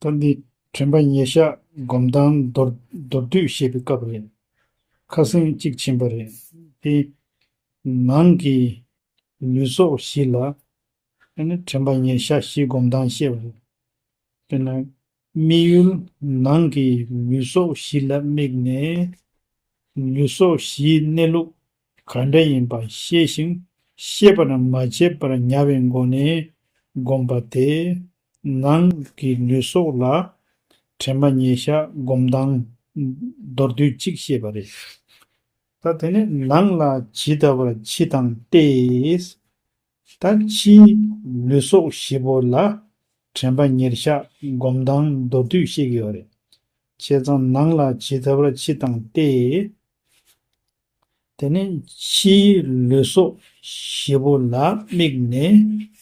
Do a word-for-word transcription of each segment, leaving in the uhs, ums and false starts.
ད་འདི་དྲན་པ་ཉེར་བཞག་སྒོམ་སྟངས་མདོར་མདོར་བསྡུས་བཤད་པའི་སྐབས་རེད། ཁ་སང་གཅིག་ཕྱིན་པ་རེད། དེ་ནང་གི་ལུས་སྲོག་བཞི་ལ་ཨ་ནི་དྲན་པ་ཉེར་བཞག་བཞི་སྒོམ་སྟངས་བཤད་པ་རེད། དཔེར་ན། དམིགས་ཡུལ་ནང་གི་ལུས་སྲོག་བཞི་ལ་དམིགས་ནས། ལུས་སྲོག་བཞིའི་གནས་ལུགས་ག་འདྲ་ཡིན་པ་ཤེས་ཤིང་ཤེས་པ་ན་མ་བྱས་པར་ཉར་བའི་སྒོ་ནས་བསྒོམ་པ་དེ། ནང་གི་ལུས་སྲོག་ལ་དྲན་པ་ཉེར་བཞག་སྒོམ་སྟངས་མདོར་བསྡུས་གཅིག་བཤད་པ་རེད། ད་དེ་ནས་ནང་ལ་ཇི་ལྟ་བར་ཕྱི་དང་སྟེ། ད་ཕྱིའི་ལུས་སྲོག་བཞི་པོ་ལ་དྲན་པ་ཉེར་བཞག་སྒོམ་སྟངས་མདོར་བསྡུས་བཤད་ཀྱི་ཡོད་རེད། བྱས་ཙང་ནང་ལ་ཇི་ལྟ་བར་ཕྱི་དང་སྟེ། དེ་ནས་ཕྱིའི་ལུས་སྲོག་བཞི་པོ་ལ་དམིགས་ནས།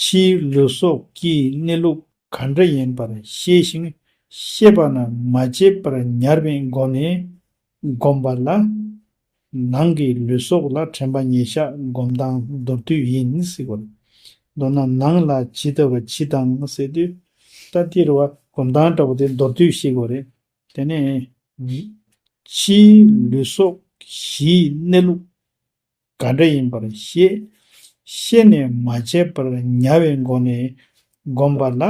ཕྱིའི་ལུས་སྲོག་གི་གནས་ལུགས་ག་འདྲ་ཡིན་པར་ཤེས་ཤིང་ཤེས་པ་ན་མ་བྱས་པར་ཉར་བའི་སྒོ་ནས་བསྒོམ་པ་ལ། ནང་གི་ལུས་སྲོག་ལ་དྲན་པ་ཉེར་བཞག་སྒོམ་སྟངས་མདོར་བསྡུས་ཡིན་ཟེར་གོ། མདོར་ན་ནང་ལ་ཇི་ལྟ་བར་ཕྱི་དང་ཟེར་དུས། ད་དེ་རུ་བ་སྒོམ་སྟངས་འདྲ་པོ་དེ་མདོར་བསྡུས་ཤེས་དགོས་རེད། དེ་ནས་ཕྱིའི་ལུས་སྲོག་བཞིའི་གནས་ལུགས་ག་འདྲ་ཡིན་པར་ཤེས། ཤེས་ནས་མ་བྱས་པར་ཉར་བའི་སྒོ་ནས་བསྒོམ་པ་ལ།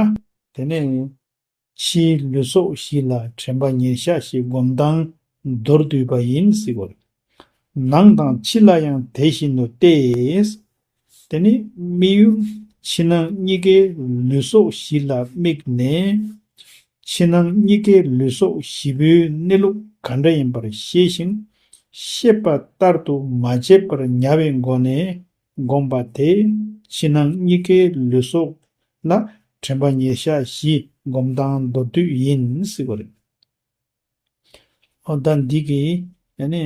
དེ་ནས་ཕྱིའི་ལུས་སྲོག་བཞི་ལ་དྲན་པ་ཉེར་བཞག་བཞི་སྒོམ་སྟངས་མདོར་བསྡུས་པ་ཡིན་ཟེར་གོ། ནང་དང་ཕྱི་ལ་ཡང་དེ་བཞིན་ནོ་སྟེ། དེ་ནི་དམིགས་ཡུལ་ཕྱི་ནང་གཉིས་ཀའི་ལུས་སྲོག་བཞི་ལ་དམིགས་ནས། ཕྱི་ནང་གཉིས་ཀའི་ལུས་སྲོག་བཞི་པོའི་གནས་ལུགས་ག་འདྲ་ཡིན་པར་ཤེས་ཤིང་། ཤེས་པ་ལྟར་དུ་མ་བྱས་པར་ཉར་བའི་སྒོ་ནས་བསྒོམ་པ་དེ། ཕྱི་ནང་གཉིས་ཀའི་ལུས་སྲོག་ལ་དྲན་པ་ཉེར་བཞག་བཞི་སྒོམ་སྟངས་མདོར་བསྡུས་ཡིན་ཟེར་བ་རེད། ཨོ་ད་འདི་གི་ཡ་ནི་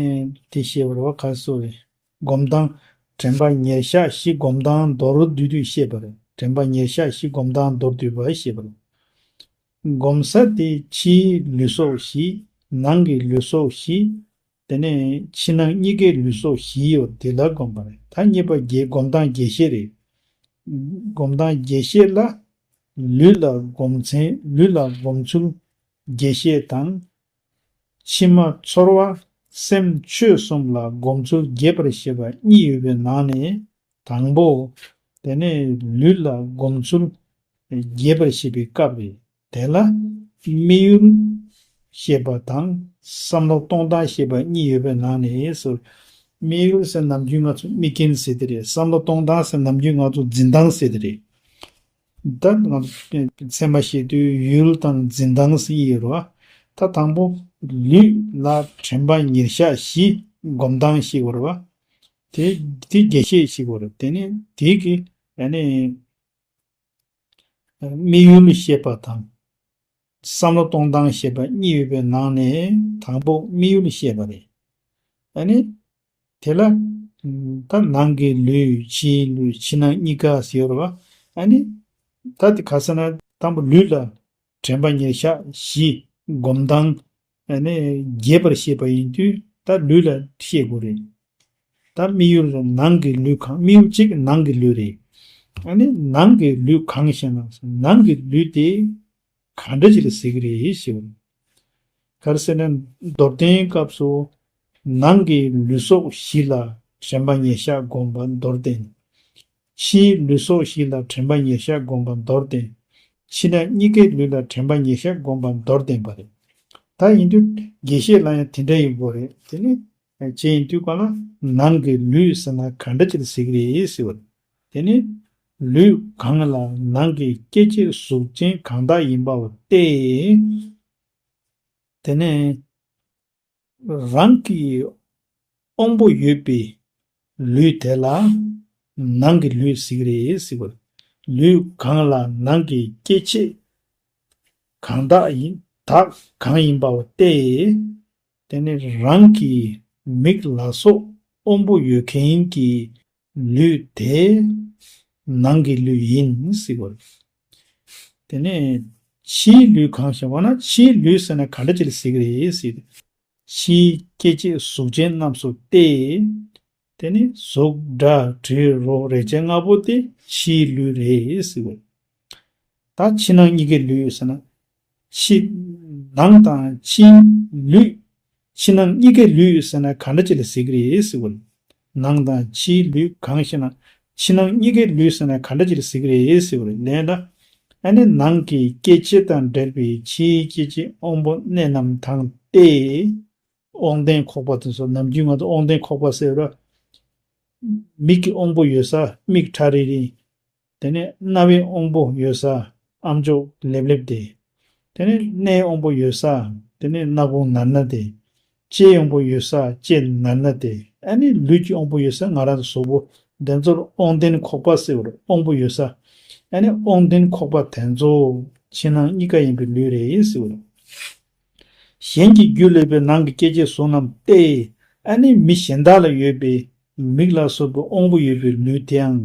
དེ་བཤད་པར་བ་ཁ་སོ་རེད། སྒོམ་སྟངས་དྲན་པ་ཉེར་བཞག་བཞི་སྒོམ་སྟངས་མདོར་བསྡུས་བསྡུས་བཤད་པ་རེད། དྲན་པ་ཉེར་བཞག་བཞི་སྒོམ་སྟངས་མདོར་བསྡུས་པ་བཤད་པ་རེད། སྒོམ་ས་དེ་ཕྱིའི་ལུས་སྲོག་བཞི། ནང་གི་ལུས་སྲོག་བཞི། དེ་ནས་ཕྱི་ནང་གཉིས་ཀའི་ལུས་སྲོག་བཞི་ཡོད་དེ་ལ་སྒོམ་པ་རེད། ད་གཉིས་པ་རྒྱས་སྒོམ་སྟངས་རྒྱས་བཤད་རེད། སྒོམ་སྟངས་རྒྱས་བཤད་ལ། ལུས་ལ་སྒོམ་ཚན་ལུས་ལ་སྒོམ་ཚུལ་རྒྱས་བཤད་དང་། ཕྱི་མ་ཚོར་བ་སེམས་ཆོས་གསུམ་ལ་སྒོམ་ཚུལ་རྒྱས་པར་བཤད་པ་གཉིས་ཡོད་པའི་ནང་ནས་དང་པོ། དེ་ནས་ལུས་ལ་སྒོམ་ཚུལ་རྒྱས་པར་བཤད་པའི་སྐབས་རེད། དེ་ལ་དམིགས་ཡུལ་བཤད་པ་དང་བསམ་བློ་གཏོང་སྟངས་བཤད་པ་གཉིས་ཡོད་པའི་ནང་ནས་སོ། དམིགས་ཡུལ་ཟེར་ནམ་རྒྱུན་ང་ཚོ་དམིགས་རྐྱེན་ཟེར་དེ་རེད། བསམ་བློ་གཏོང་སྟངས་ཟེར་ནམ་རྒྱུན་ང་ཚོ་འཛིན་སྟངས་ཟེར་དེ་རེད། ད་ང་ཚོ་ཚད་མ་བཤད་དུས་ཡུལ་དང་འཛིན་སྟངས་ཟེར་ཡོད་རེད་བ། ད་དང་པོ་ལུས་ལ་དྲན་པ་ཉེར་བཞག་བཞི་སྒོམ་སྟངས་ཤིག་ཡོད་རེད་བ། དེ་དེ་རྒྱས་བཤད་ཞིག་ཡོད་རེད། དེ་ནི་དེ་གི་ཡ་ནི་དམིགས་ཡུལ་བཤད་པ་དང་། བསམ་བློ་གཏོང་སྟངས་བཤད་པ་གཉིས་ཡོད་པའི་ནང་ནས་དང་པོ་དམིགས་ཡུལ་བཤད་པ་རེད། ཨ་ནི། དེ་ལ། ད་ནང་གི་ལུས་ཕྱིའི་ལུས་ཕྱི་ནང་གཉིས་ཀ་ཟེར་བ། ཨ་ནི། ད་དེ་ག་ཟེར་ན་དང་པོ་ལུས་ལ་དྲན་པ་ཉེར་བཞག་བཞི་སྒོམ་སྟངས། ཨ་ནི་རྒྱས་པར་བཤད་པ་ཡིན་དུས་ད་ལུས་ལ་བཤད་དགོས་རེད། ད་དམིགས་ཡུལ་ནང་གི་ལུས་གང་དམིགས་ཡུལ་གཅིག་ནང་གི་ལུས་རེད། ཨ་ནི་ནང་གི་ལུས་གང་ཞེ་ན་ནང་གི་ལུས་དེ་གང་འདྲ་ཅིག་ལ་ཟེར་གི་རེད་ཞེས་པ། ག་རེ་ཟེར་ན་མདོར་བསྟན་སྐབས་སུ་ནང་གི་ལུས་སྲོག་བཞི་ལ་དྲན་པ་ཉེར་བཞག་སྒོམ་པ་མདོར་བསྟན། ཕྱིའི་ལུས་སྲོག་བཞི་ལ་དྲན་པ་ཉེར་བཞག་སྒོམ་པ་མདོར་བསྟན། ཕྱི་ནང་གཉིས་ཀའི་ལུས་ལ་དྲན་པ་ཉེར་བཞག་སྒོམ་པ་མདོར་བསྟན་པ་རེད། ད་ཡིན་དུས་རྒྱས་བཤད་ལ་ཡང་དེ་འདྲ་ཡིན་དགོས་རེད། དེ་ནི་ཅི་ཡིན་དུས་ག་ལ་ནང་གི་ལུས་ཟེར་ན་ག་འདྲ་ཅིག་ལ་ཟེར་གི་རེད་ཟེར་བ་རེད། དེ་ནི་ལུས་གང་ལ་ནང་གི་སྐྱེ་མཆེད་གཟུགས་ཅན་གང་དག་ཡིན་པའོ་སྟེ། དེ་ནས་རང་གི་དབང་པོ་ཡོད་པའི་ལུས་དེ་ལ་ནང་གི་ལུས་ཟེར་གི་རེད་ཟེར་བ། ལུས་གང་ལ་ནང་གི་སྐྱེ་མཆེད་གང་དག་ཡིན་དག་གང་ཡིན་པའོ་སྟེ། དེ་ནི་རང་གི་མིག་ལ་སོགས་དབང་པོ་ཡོད་མཁན་གྱི་ལུས་དེ་ནང་གི་ལུས་ཡིན་ཟེར་བ། དེ་ནས་ཕྱིའི་ལུས་གང་ཞེས་པ་ན་ཕྱིའི་ལུས་ཟེར་ན་ག་འདྲ་ཅིག་ལ་ཟེར་གི་རེད་ཟེར། ཕྱིའི་སྐྱེ་མཆེད་གཟུགས་ཅན་རྣམས་སུ་སྟེ། དེ་ནི་གཟུགས་སྒྲ་དྲི་རོ་རེག་བྱ་ལྔ་པོ་དེ་ཕྱིའི་ལུས་རེད་ཟེར་བ། ད་ཕྱི་ནང་གཉིས་ཀའི་ལུས་ཟེར་ན། ཕྱི་ནང་དང་ཕྱིའི་ལུས། ཕྱི་ནང་གཉིས་ཀའི་ལུས་ཟེར་ན་ག་འདྲ་ཅིག་ལ་ཟེར་གྱི་རེད་ཟེར་བ་རེད། ནང་དང་ཕྱིའི་ལུས་གང་ཞེ་ན། ཕྱི་ནང་གཉིས་ཀའི་ལུས་ཟེར་ན་ག་འདྲ་ཅིག་ལ་ཟེར་གྱི་རེད་ཟེར་བ་རེད། ལན་ལ། ཨ་ནི་ནང་གི་སྐྱེ་མཆེད་དང་འབྲེལ་བའི་ཕྱིའི་སྐྱེ་མཆེད་དབང་པོ་གནས་རྣམས་དང་སྟེ། དབང་ལྡན་ཁོག་པ་དེ་ཚོ། ནམ་རྒྱུན་ང་ཚོ་དབང་ལྡན་ཁོག་པ་ཟེར་བ། མིག་གི་དབང་པོ་ཡོད་ས་མིག་ཁྲ་རིལ་རིལ། དེ་ནས་རྣ་བའི་དབང་པོ་ཡོད་ས་ཨམ་ཅོག་ལེབ་ལེབ་དེ། དེ་ནས་སྣའི་དབང་པོ་ཡོད་ས། དེ་ནས་སྣ་ཁུང་ནར་ནར་དེ། ལྕེའི་དབང་པོ་ཡོད་ས་ལྕེ་ནར་ནར་དེ། ཨ་ནི་ལུས་ཀྱི་དབང་པོ་ཡོད་ས་ང་རང་ཚོ་གཟུགས་པོ། དེ་ཚོར་དབང་ལྡན་ཁོག་པ་ཟེར་བ་རེད། དབང་པོ་ཡོད་ས། ཨ་ནི་དབང་ལྡན་ཁོག་པ་དེ་ཚོ་ཕྱི་ནང་གཉིས་ཀ་ཡིན་པའི་ལུས་རེད་ཟེར་བ་རེད། གཞན་གྱི་རྒྱུ་ལས་པའི་ནང་གི་སྐྱེ་མཆེད་གཟུགས་རྣམས་ཏེ། ཨ་ནི་མི་གཞན་དག་ལ་ཡོད་པའི་མིག་ལ་སོགས་པའི་དབང་པོ་ཡོད་པའི་ལུས་དེའང་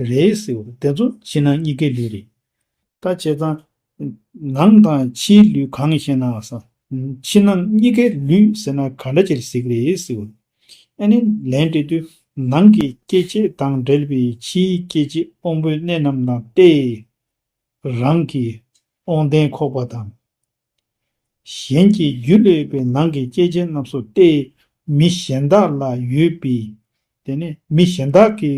རེད་ཟེར་བ་རེད། དེ་ཚོ་ཕྱི་ནང་གཉིས་ཀའི་ལུས་རེད། ད་བྱས་ཙང་། ནང་དང་ཕྱིའི་ལུས་གང་ཞེ་ན་ཟེར། ཕྱི་ནང་གཉིས་ཀའི་ལུས་ཟེར་ན་ག་འདྲ་ཅིག་ཟེར་གྱི་རེད་ཟེར་བ། ཨ་ནི་ལན་འདེབས་དུས། ནང་གི་སྐྱེ་མཆེད་དང་འབྲེལ་བའི་ཕྱིའི་སྐྱེ་མཆེད་དབང་པོའི་གནས་རྣམས་དང་སྟེ། རང་གི་དབང་ལྡན་ཁོག་པ་དང་། གཞན་གྱི་རྒྱུ་ལས་པའི་ནང་གི་སྐྱེ་མཆེད་རྣམས་སུ་སྟེ། མི་གཞན་དག་ལ་ཡོད་པའི། དེ་ནས་མི་གཞན་དག་གི་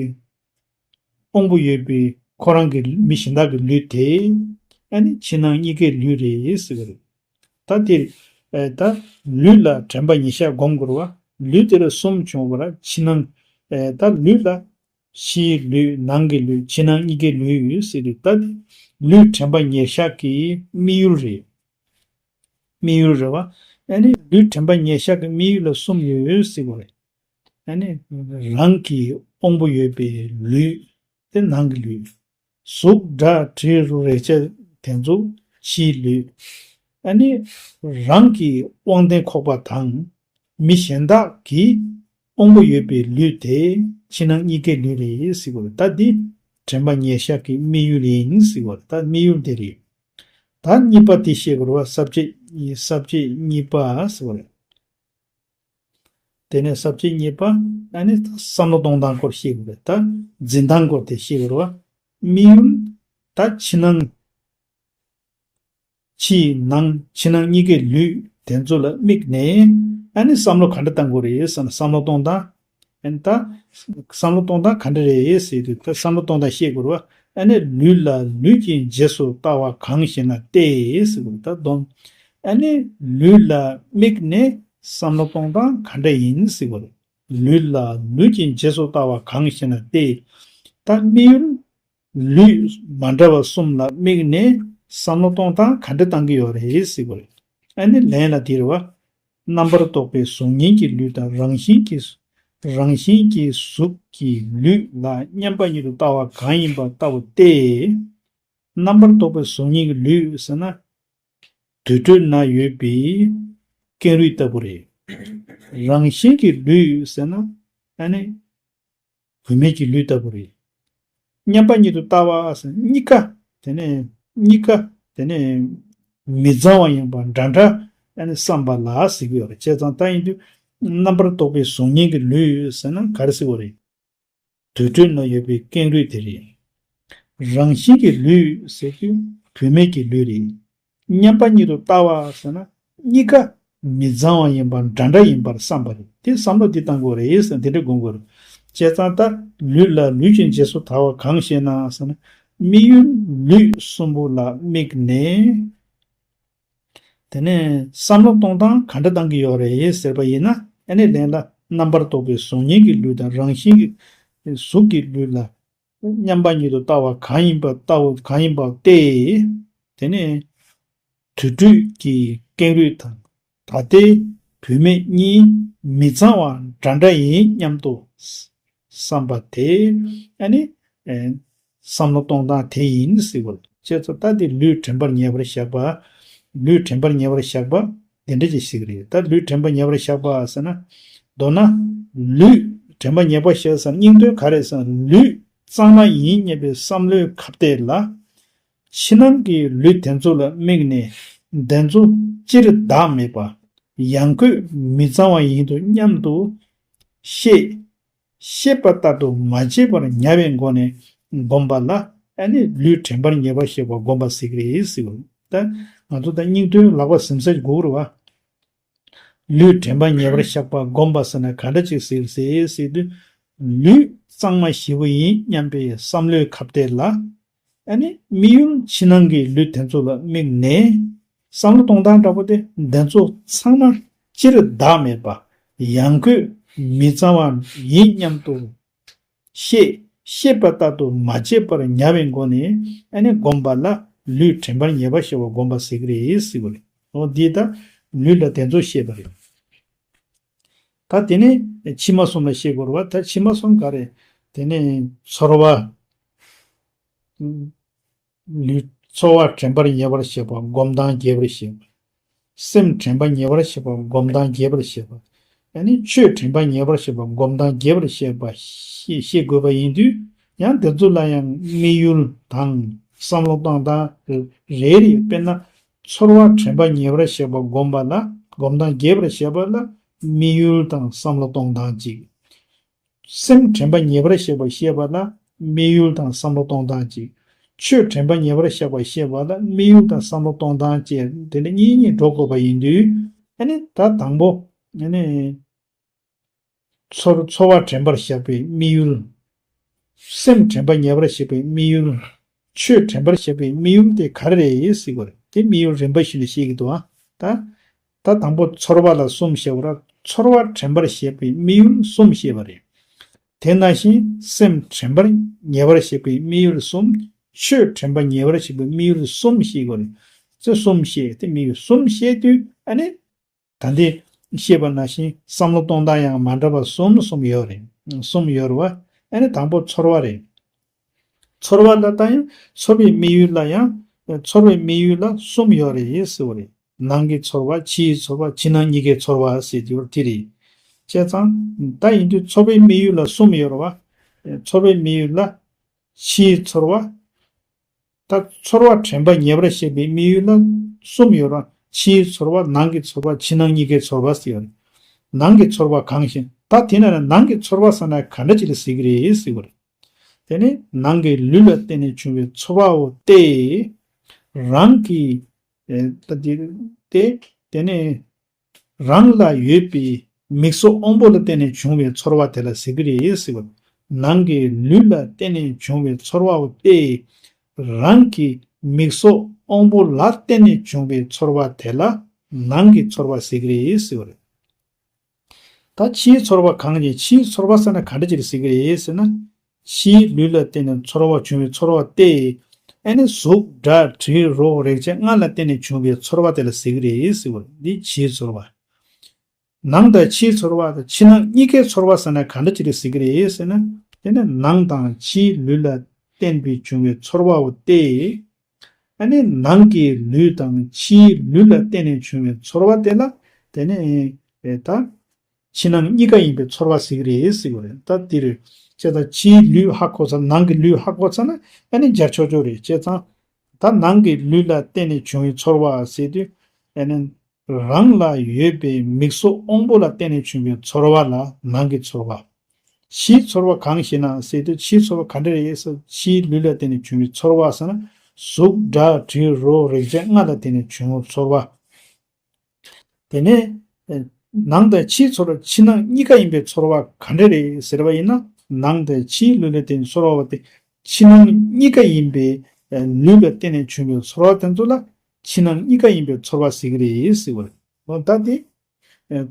དབང་པོ་ཡོད་པའི་ཁོ་རང་གི་མི་གཞན་དག་གི་ལུས་དེ། ཨ་ནི་ཕྱི་ནང་གཉིས་ཀའི་ལུས་རེད་ཟེར་གྱི་རེད། ད་དེ། ཨེ། ད་ལུས་ལ་དྲན་པ་ཉེར་བཞག་སྒོམ་དགོས་རེད་བ། ལུས་དེ་ལ་གསུམ་བྱུང་བ་ར་ཕྱི་ནང་། ཨེ། ད་ལུས་ལ། ཕྱིའི་ལུས་ནང་གི་ལུས་ཕྱི་ནང་གཉིས་ཀའི་ལུས་ཡོད་ཟེར་དུས། ད་དེ་ལུས་དྲན་པ་ཉེར་བཞག་གི་དམིགས་ཡུལ་རེད། དམིགས་ཡུལ་རེད་བ། ཨ་ནི་ལུས་དྲན་པ་ཉེར་བཞག་གི་དམིགས་ཡུལ་ལ་གསུམ་ཡོད་ཟེར་བ་རེད། ཨ་ནི་རང་གི་དབང་པོ་ཡོད་པའི་ལུས་དེ་ནང་གི་ལུས། གཟུགས་སྒྲ་དྲི་རོ་རེག་བྱ་དེ་ཚོ་ཕྱིའི་ལུས། ཨ་ནི་རང་གི་དབང་ལྡན་ཁོག་པ་དང་། མི་གཞན་དག་གི་དབང་པོ་ཡོད་པའི་ལུས་དེ་ཕྱི་ནང་གཉིས་ཀའི་ལུས་རེད་ཟེར་བ་རེད། ད་འདི་དྲན་པ་ཉེར་བཞག་གི་དམིགས་ཡུལ་ཡིན་ཟེར་བ་རེད། ད་དམིགས་ཡུལ་འདི་རེད། ད་གཉིས་པ་དེ་བཤད་དགོས་རེད་བ། ས་བཅད། ས་བཅད་གཉིས་པ་ཟེར་བ་རེད། དེ་ནས་ས་བཅད་གཉིས་པ། ཨ་ནི་བསམ་བློ་གཏོང་སྟངས་སྐོར་བཤད་དགོས་རེད། ད་འཛིན་སྟངས་སྐོར་དེ་བཤད་དགོས་རེད་བ། དམིགས་ཡུལ། ད་ཕྱི་ནང་། ཕྱི་ནང་། ཕྱི་ནང་གཉིས་ཀའི་ལུས་དེ་ཚོ་ལ་དམིགས་ནས། ཨ་ནི་བསམ་བློ་ག་འདྲ་གཏང་དགོས་རེད་ཟེར་ན། བསམ་བློ་གཏོང་སྟངས། ཨ་ནི་ད་བསམ་བློ་གཏོང་སྟངས་ག་འདྲ་རེད་ཟེར་དུས། ད་བསམ་བློ་གཏོང་སྟངས་བཤད་དགོས་རེད་བ། ཨ་ནི་ལུས་ལ་ལུས་ཀྱི་རྗེས་སུ་ལྟ་བ་གང་ཞེ་ན་སྟེ་ཟེར་དགོས་རེད། ད་དོན། ཨ་ནི་ལུས་ལ་དམིགས་ནས་བསམ་བློ་གཏོང་སྟངས་ག་འདྲ་ཡིན་ཟེར་དགོས་རེད། ལུས་ལ་ལུས་ཀྱི་རྗེས་སུ་ལྟ་བ་གང་ཞེ་ན་སྟེ། ད་དམིགས་ཡུལ། ལུས་མ་འདྲ་བ་གསུམ་ལ་དམིགས་ནས་བསམ་བློ་གཏོང་སྟངས་ག་འདྲ་གཏང་གི་ཡོད་རེད་ཟེར་བ་རེད། ཨ་ནི་ལན་ལ་དེ་རེད་བ། རྣམ་པར་རྟོག་པའི་གཟུགས་བརྙན་གྱི་ལུས་དང་རང་བཞིན་གྱི། རང་བཞིན་གྱི་གཟུགས་ཀྱི་ལུས་ལ་མཉམ་པ་ཉིད་དུ་ལྟ་བ་གང་ཡིན་པ་ལྟ་བུ་སྟེ། རྣམ་པར་རྟོག་པའི་གཟུགས་བརྙན་གྱི་ལུས་ཟེར་ན། དུར་ཁྲོད་ན་ཡོད་པའི་ཀེང་རུས་ལྟ་བུ་རེད། རང་བཞིན་གྱི་ལུས་ཟེར་ན། ཨ་ནི། བུད་མེད་ཀྱི་ལུས་ལྟ་བུ་རེད། མཉམ་པ་ཉིད་དུ་ལྟ་བ་ཟེར་ན་གཉིས་ཀ། དེ་ནས་གཉིས་ཀ། དེ་ནས་མི་གཙང་བ་ཡིན་པ་འདྲ་འདྲ། ཨ་ནི་བསམ་པ་ལ་ཟེར་གྱི་ཡོད་རེད། བྱས་ཙང་ད་ཡིན་དུས་རྣམ་པར་རྟོག་པའི་གཟུགས་བརྙན་གྱི་ལུས་ཟེར་ན་ག་རེ་ཟེར་བ་རེད། དུར་ཁྲོད་ན་ཡོད་པའི་ཀེང་རུས་དེ་རེད། རང་བཞིན་གྱི་ལུས་ཟེར་དུས་བུད་མེད་ཀྱི་ལུས་རེད། མཉམ་པ་ཉིད་དུ་ལྟ་བ་ཟེར་ན་གཉིས་ཀ་མི་གཙང་བ་ཡིན་པ་འདྲ་འདྲ་ཡིན་པར་བསམ་པ་རེད། དེ་བསམ་བློ་འདི་གཏང་དགོས་རེད་ཟེར་ན་དེ་འདྲ་དགོངས་དགོས་རེད། བྱས་ཙང་ད་ལུས་ལ་ལུས་ཀྱི་རྗེས་སུ་ལྟ་བ་གང་ཞེ་ན་ཟེར་ན། དམིགས་ཡུལ་ལུས་གསུམ་པོ་ལ་དམིགས་ནས། དེ་ནས་བསམ་བློ་གཏོང་སྟངས་ག་འདྲ་གཏང་གི་ཡོད་རེད་ཟེར་བ་ཡིན་ན། ཨ་ནི་ལན་ལ་རྣམ་པར་རྟོག་པའི་གཟུགས་བརྙན་གྱི་ལུས་དང་རང་བཞིན་གྱི་གཟུགས་ཀྱི་ལུས་ལ་མཉམ་པ་ཉིད་དུ་ལྟ་བ་གང་ཡིན་པ་ལྟ་བུ་གང་ཡིན་པ་སྟེ། དེ་ནས་དུར་ཁྲོད་ཀྱི་ཀེང་རུས་དང་ད་ལྟའི་བུད་མེད་གཉིས་མི་གཙང་བ་འདྲ་འདྲ་ཡིན་སྙམ་དུ་བསམ་པ་དེ། ཨ་ནི། ཨེ། བསམ་བློ་གཏོང་སྟངས་དེ་ཡིན་ཟེར་བ་རེད། བྱས་ཙང་ད་དེ་ལུས་དྲན་པར་ངེས་པར་བཞག་པ། ལུས་དྲན་པར་ངེས་པར་བཞག་པ་དེ་འདྲ་ཅིག་ཞིག་རེད། ད་ལུས་དྲན་པར་ངེས་པར་བཞག་པ་ཟེར་ན། མདོར་ན། ལུས་དྲན་པར་ངེས་པར་བཞག་ཟེར་ན་སྙིང་དོན་ག་རེ་ཟེར་ན། ལུས་གཙང་མ་ཡིན་སྙམ་པའི་བསམ་བློའི་ཁ་གཏད་ལ། ཕྱི་ནང་གི་ལུས་དེ་ཚོ་ལ་དམིགས་ནས་དེ་ཚོ་སྤྱིར་བདག་མེད་པ། ཡང་སྒོས་མི་གཙང་བ་ཡིན་དུ་སྙམ་དུ་ཤེས། ཤེས་པ་ལྟར་དུ་མ་བྱས་པར་ཉར་བའི་སྒོ་ནས་བསྒོམ་པ་ལ། ཨ་ནི་ལུས་དྲན་པར་ངེས་པར་བཞག་པ་བསྒོམ་པ་ཟེར་གྱི་རེད་ཟེར་བ། ད་ ང་ཚོ་ད་སྙིང་དོན་ལག་པ་ཟིན་ས་དགོས་རེད་བ། ལུས་དྲན་པ་ཉེ་བར་བཞག་པ་བསྒོམ་པ་ཟེར་ན་ག་འདྲ་ཅིག་ཟེར་ཟེར་ཟེར་དུས། ལུས་གཙང་མ་ཞེ་པོ་ཡིན་སྙམ་པའི་བསམ་བློའི་ཁ་གཏད་ལ། ཨ་ནི་དམིགས་ཡུལ་ཕྱི་ནང་གི་ལུས་དེ་ཚོ་ལ་དམིགས་ནས། བསམ་བློ་གཏོང་སྟངས་འདྲ་པོ་དེ་འདི་ཚོ་ཚང་མ་སྤྱིར་བདག་མེད་པ། ཡང་སྒོས་མི་གཙང་བ་ཡིན་སྙམ་དུ་ཤེས། ཤེས་པ་ལྟར་དུ་མ་བྱས་པར་ཉར་བའི་སྒོ་ནས་ཨ་ནི་བསྒོམ་པ་ལ་ལུས་དྲན་པར་ཉེ་བར་བཞག་པ་བསྒོམ་པ་ཟེར་གྱི་རེད་ཟེར་བ་རེད། འོ་འདི་ལྟར་ལུས་ལ་དེ་ཚོ་བཤད་པ་རེད། ད་དེ་ནས་ཕྱི་མ་གསུམ་ལ་བཤད་དགོས་རེད་བ། ད་ཕྱི་མ་གསུམ་ག་རེ། དེ་ནས་ཚོར་བ། ལུས་ཚོར་བ་དྲན་པར་ཉེ་བར་བྱེད་པ་སྒོམ་སྟངས་རྒྱས་པར་བཤད་པ། སེམས་དྲན་པ་ཉེ་བར་བྱེད་པ་སྒོམ་སྟངས་རྒྱས་པར་བཤད་པ། ཡང་ན་ཆོས་དྲན་པ་ཉེ་བར་བྱེད་པ་སྒོམ་སྟངས་རྒྱས་པར་བཤད་པ་ཤེས་ཤེས་དགོས་པ་ཡིན་དུས། ཡང་དེ་ཚོ་ལ་ཡང་དམིགས་ཡུལ་དང་བསམ་བློ་གཏོང་སྟངས་རེ་རེ། དཔེར་ན། ཚོར་བ་དྲན་པ་ཉེ་བར་བྱེད་པ་སྒོམ་པ་ལ་སྒོམ་སྟངས་རྒྱས་པར་བཤད་པ་ལ་དམིགས་ཡུལ་དང་བསམ་བློ་གཏོང་སྟངས་གཅིག་སེམས་དྲན་པ་ཉེ་བར་བཤད་པ་བཤད་པ་ལ་དམིགས་ཡུལ་དང་བསམ་བློ་གཏོང་སྟངས་གཅིག་ཆོས་དྲན་པ་ཉེ་བར་བཤད་པ་བཤད་པ་ལ་དམིགས་ཡུལ་དང་བསམ་བློ་གཏོང་སྟངས་བཅས་དེ་འདྲ་གཉིས་གཉིས་འགྲོ་དགོས་པ་ཡིན་དུས། ཨ་ནི་ད་དང་པོ། ཨ་ནི། ཚོར་ཚོར་བ་དྲན་པར་བཞག་པའི་དམིགས་ཡུལ། སེམས་དྲན་པ་ཉེ་བར་བཞག་པའི་དམིགས་ཡུལ། ཆོས་དྲན་པར་བཞག་པའི་དམིགས་ཡུལ་དེ་ག་རེ་རེད་ཟེར་དགོས་རེད། དེ་དམིགས་ཡུལ་རིམ་པ་བཞིན་དུ་བཤད་ཀྱི་འདུག་ཨ། ད། ད་དང་པོ་ཚོར་བ་ལ་གསུམ་བཤད་པ་ར། ཚོར་བ་དྲན་པར་བཞག་པའི་དམིགས་ཡུལ་གསུམ་བཤད་པ་རེད། དེ་ནང་བཞིན་སེམས་དྲན་པར་ཉེ་བར་བཞག་པའི་དམིགས་ཡུལ་གསུམ། ཆོས་དྲན་པ་ཉེ་བར་བཞག་པའི་དམིགས་ཡུལ་གསུམ་བཤད་དགོས་རེད། ཚེ་གསུམ་བཤད་དེ་དམིགས་ཡུལ་གསུམ་བཤད་དུས་ཨ་ནི། ད་འདི་བཤད་པ་ནང་བཞིན་བསམ་བློ་གཏོང་སྟངས་ཡང་མ་འདྲ་བ་གསུམ་གསུམ་ཡོད་རེད། གསུམ་ཡོད་རེད་བ། ཨ་ནི་དང་པོ་ཚོར་བ་རེད། ཚོར་བ་ལ་ད་ཡང་ཚོར་བའི་དམིགས་ཡུལ་ལ་ཡང་། ཚོར་བའི་དམིགས་ཡུལ་ལ་གསུམ་ཡོད་རེད་ཟེར་བ་རེད། ནང་གི་ཚོར་བ། ཕྱིའི་ཚོར་བ། ཕྱི་ནང་གཉིས་ཀའི་ཚོར་བ་ཟེར་གྱི་ཡོད་དེ་རེད། བྱས་ཙང་ད་ཡིན་དུས་ཚོར་བའི་དམིགས་ཡུལ་ལ་གསུམ་ཡོད་རེད་བ། ཚོར་བའི་དམིགས་ཡུལ་ལ། ཕྱིའི་ཚོར་བ། ད་ཚོར་བ་དྲན་པ་ཉེ་བར་བཤད་པའི་དམིགས་ཡུལ་ལ་གསུམ་ཡོད་ར། ཕྱིའི་ཚོར་བ། ནང་གི་ཚོར་བ། ཕྱི་ནང་གཉིས་ཀའི་ཚོར་བ་ཟེར་ཡོད་རེད། ནང་གི་ཚོར་བ་གང་ཞིག་ད་དེ་ན་ནང་གི་ཚོར་བ་ཟེར་ན་ག་འདྲ་ཅིག་ལ་ཟེར་གི་རེད་ཟེར་བ་རེད། དེ་ནི་ནང་གི་ལུས་ལ་བརྟེན་ནས་བྱུང་བའི་ཚོར་བའོ་སྟེ། རང་གི། ཨེ། ད་དེ་སྟེ། དེ་ནི། རང་ལ་ཡོད་པའི་མིག་སོགས་དབང་པོ་ལ་བརྟེན་ནས་བྱུང་བའི་ཚོར་བ་དེ་ལ་ཟེར་གྱི་རེད་ཟེར་བ། ནང་གི་ལུས་ལ་བརྟེན་ནས་བྱུང་བའི་ཚོར་བའོ་སྟེ། རང་གི་མིག་སོགས་དབང་པོ་ལ་བརྟེན་ནས་བྱུང་བའི་ཚོར་བ་དེ་ལ་ནང་གི་ཚོར་བ་ཟེར་གྱི་རེད་ཟེར་བ་རེད། ད་ཕྱིའི་ཚོར་བ་གང་ཡིན། ཕྱིའི་ཚོར་བ་ཟེར་ན་ག་འདྲ་ཅིག་ཟེར་གྱི་རེད་ཟེར་ན། ཕྱིའི་ལུས་ལ་བརྟེན་ནས་ཚོར་བ་བྱུང་བའི་ཚོར་བ་སྟེ། ཨ་ནི་གཟུགས་སྒྲ་དྲི་རོ་རེག་བྱ་ལྔ་ལ་བརྟེན་ནས་བྱུང་བའི་ཚོར་བ་དེ་ལ་ཟེར་གྱི་རེད་ཟེར་བ་རེད། འདི་ཕྱིའི་ཚོར་བ། ནང་དང་ཕྱིའི་ཚོར་བ་དང་ཕྱི་ནང་གཉིས་ཀའི་ཚོར་བ་ཟེར་ན་ག་འདྲ་ཅིག་རེད་ཟེར་གྱི་རེད་ཟེར་ན། དེ་ནི་ནང་དང་ཕྱིའི་ལུས་ལ་བརྟེན་པའི་བྱུང་བའི་ཚོར་བའོ་སྟེ། ཨ་ནི་ནང་གི་ལུས་དང་ཕྱིའི་ལུས་ལ་བརྟེན་ནས་བྱུང་བའི་ཚོར་བ་དེ་ལ་དེ་ནི་ཨེ་ད་ཕྱི་ནང་གཉིས་ཀ་ཡིན་པའི་ཚོར་བ་ཟེར་གྱི་རེད་ཟེར་གྱི་རེད། ད་དེ་རེད། བྱས་ཙང་ཕྱིའི་ལུས་ཧ་གོ་ཚར། ནང་གི་ལུས་ཧ་གོ་ཚར་ན་ཨ་ནི་སྦྱར་ཆོག་ཆོག་རེད། བྱས་ཙང་ད་ནང་གི་ལུས་ལ་བརྟེན་ནས་བྱུང་བའི་ཚོར་བ་ཟེར་དུས་ཨ་ནི། རང་ལ་ཡོད་པའི་མིག་སོགས་དབང་པོ་ལ་བརྟེན་ནས་བྱུང་བའི་ཚོར་བ་ལ་ནང་གི་ཚོར་བ། ཕྱིའི་ཚོར་བ་གང་ཞེ་ན་ཟེར་དུས་ཕྱིའི་ཚོར་བ་ག་འདྲ་རེད་ཟེར། ཕྱིའི་ལུས་ལ་བརྟེན་ནས་བྱུང་བའི་ཚོར་བ་ཟེར་ན་གཟུགས་སྒྲ་དྲི་རོ་རེག་བྱ་ལྔ་ལ་བརྟེན་ནས་བྱུང་བའི་ཚོར་བ། དེ་ནས་ནང་དང་ཕྱིའི་ཚོར་བ་ཕྱི་ནང་གཉིས་ཀ་ཡིན་པའི་ཚོར་བ་ག་འདྲ་རེད་ཟེར་བ་ཡིན་ན། ནང་དང་ཕྱིའི་ལུས་ལ་བརྟེན་ནས་ཚོར་བ་བ་དེ་ཕྱི་ནང་གཉིས་ཀ་ཡིན་པའི་ལུས་ལ་བརྟེན་ནས་བྱུང་བའི་ཚོར་བ་དེ་ཚོ་ལ་ཕྱི་ནང་གཉིས་ཀ་ཡིན་པའི་ཚོར་བ་ཟེར་གྱི་རེད་ཟེར་བ་རེད། འོ་ད་དེ་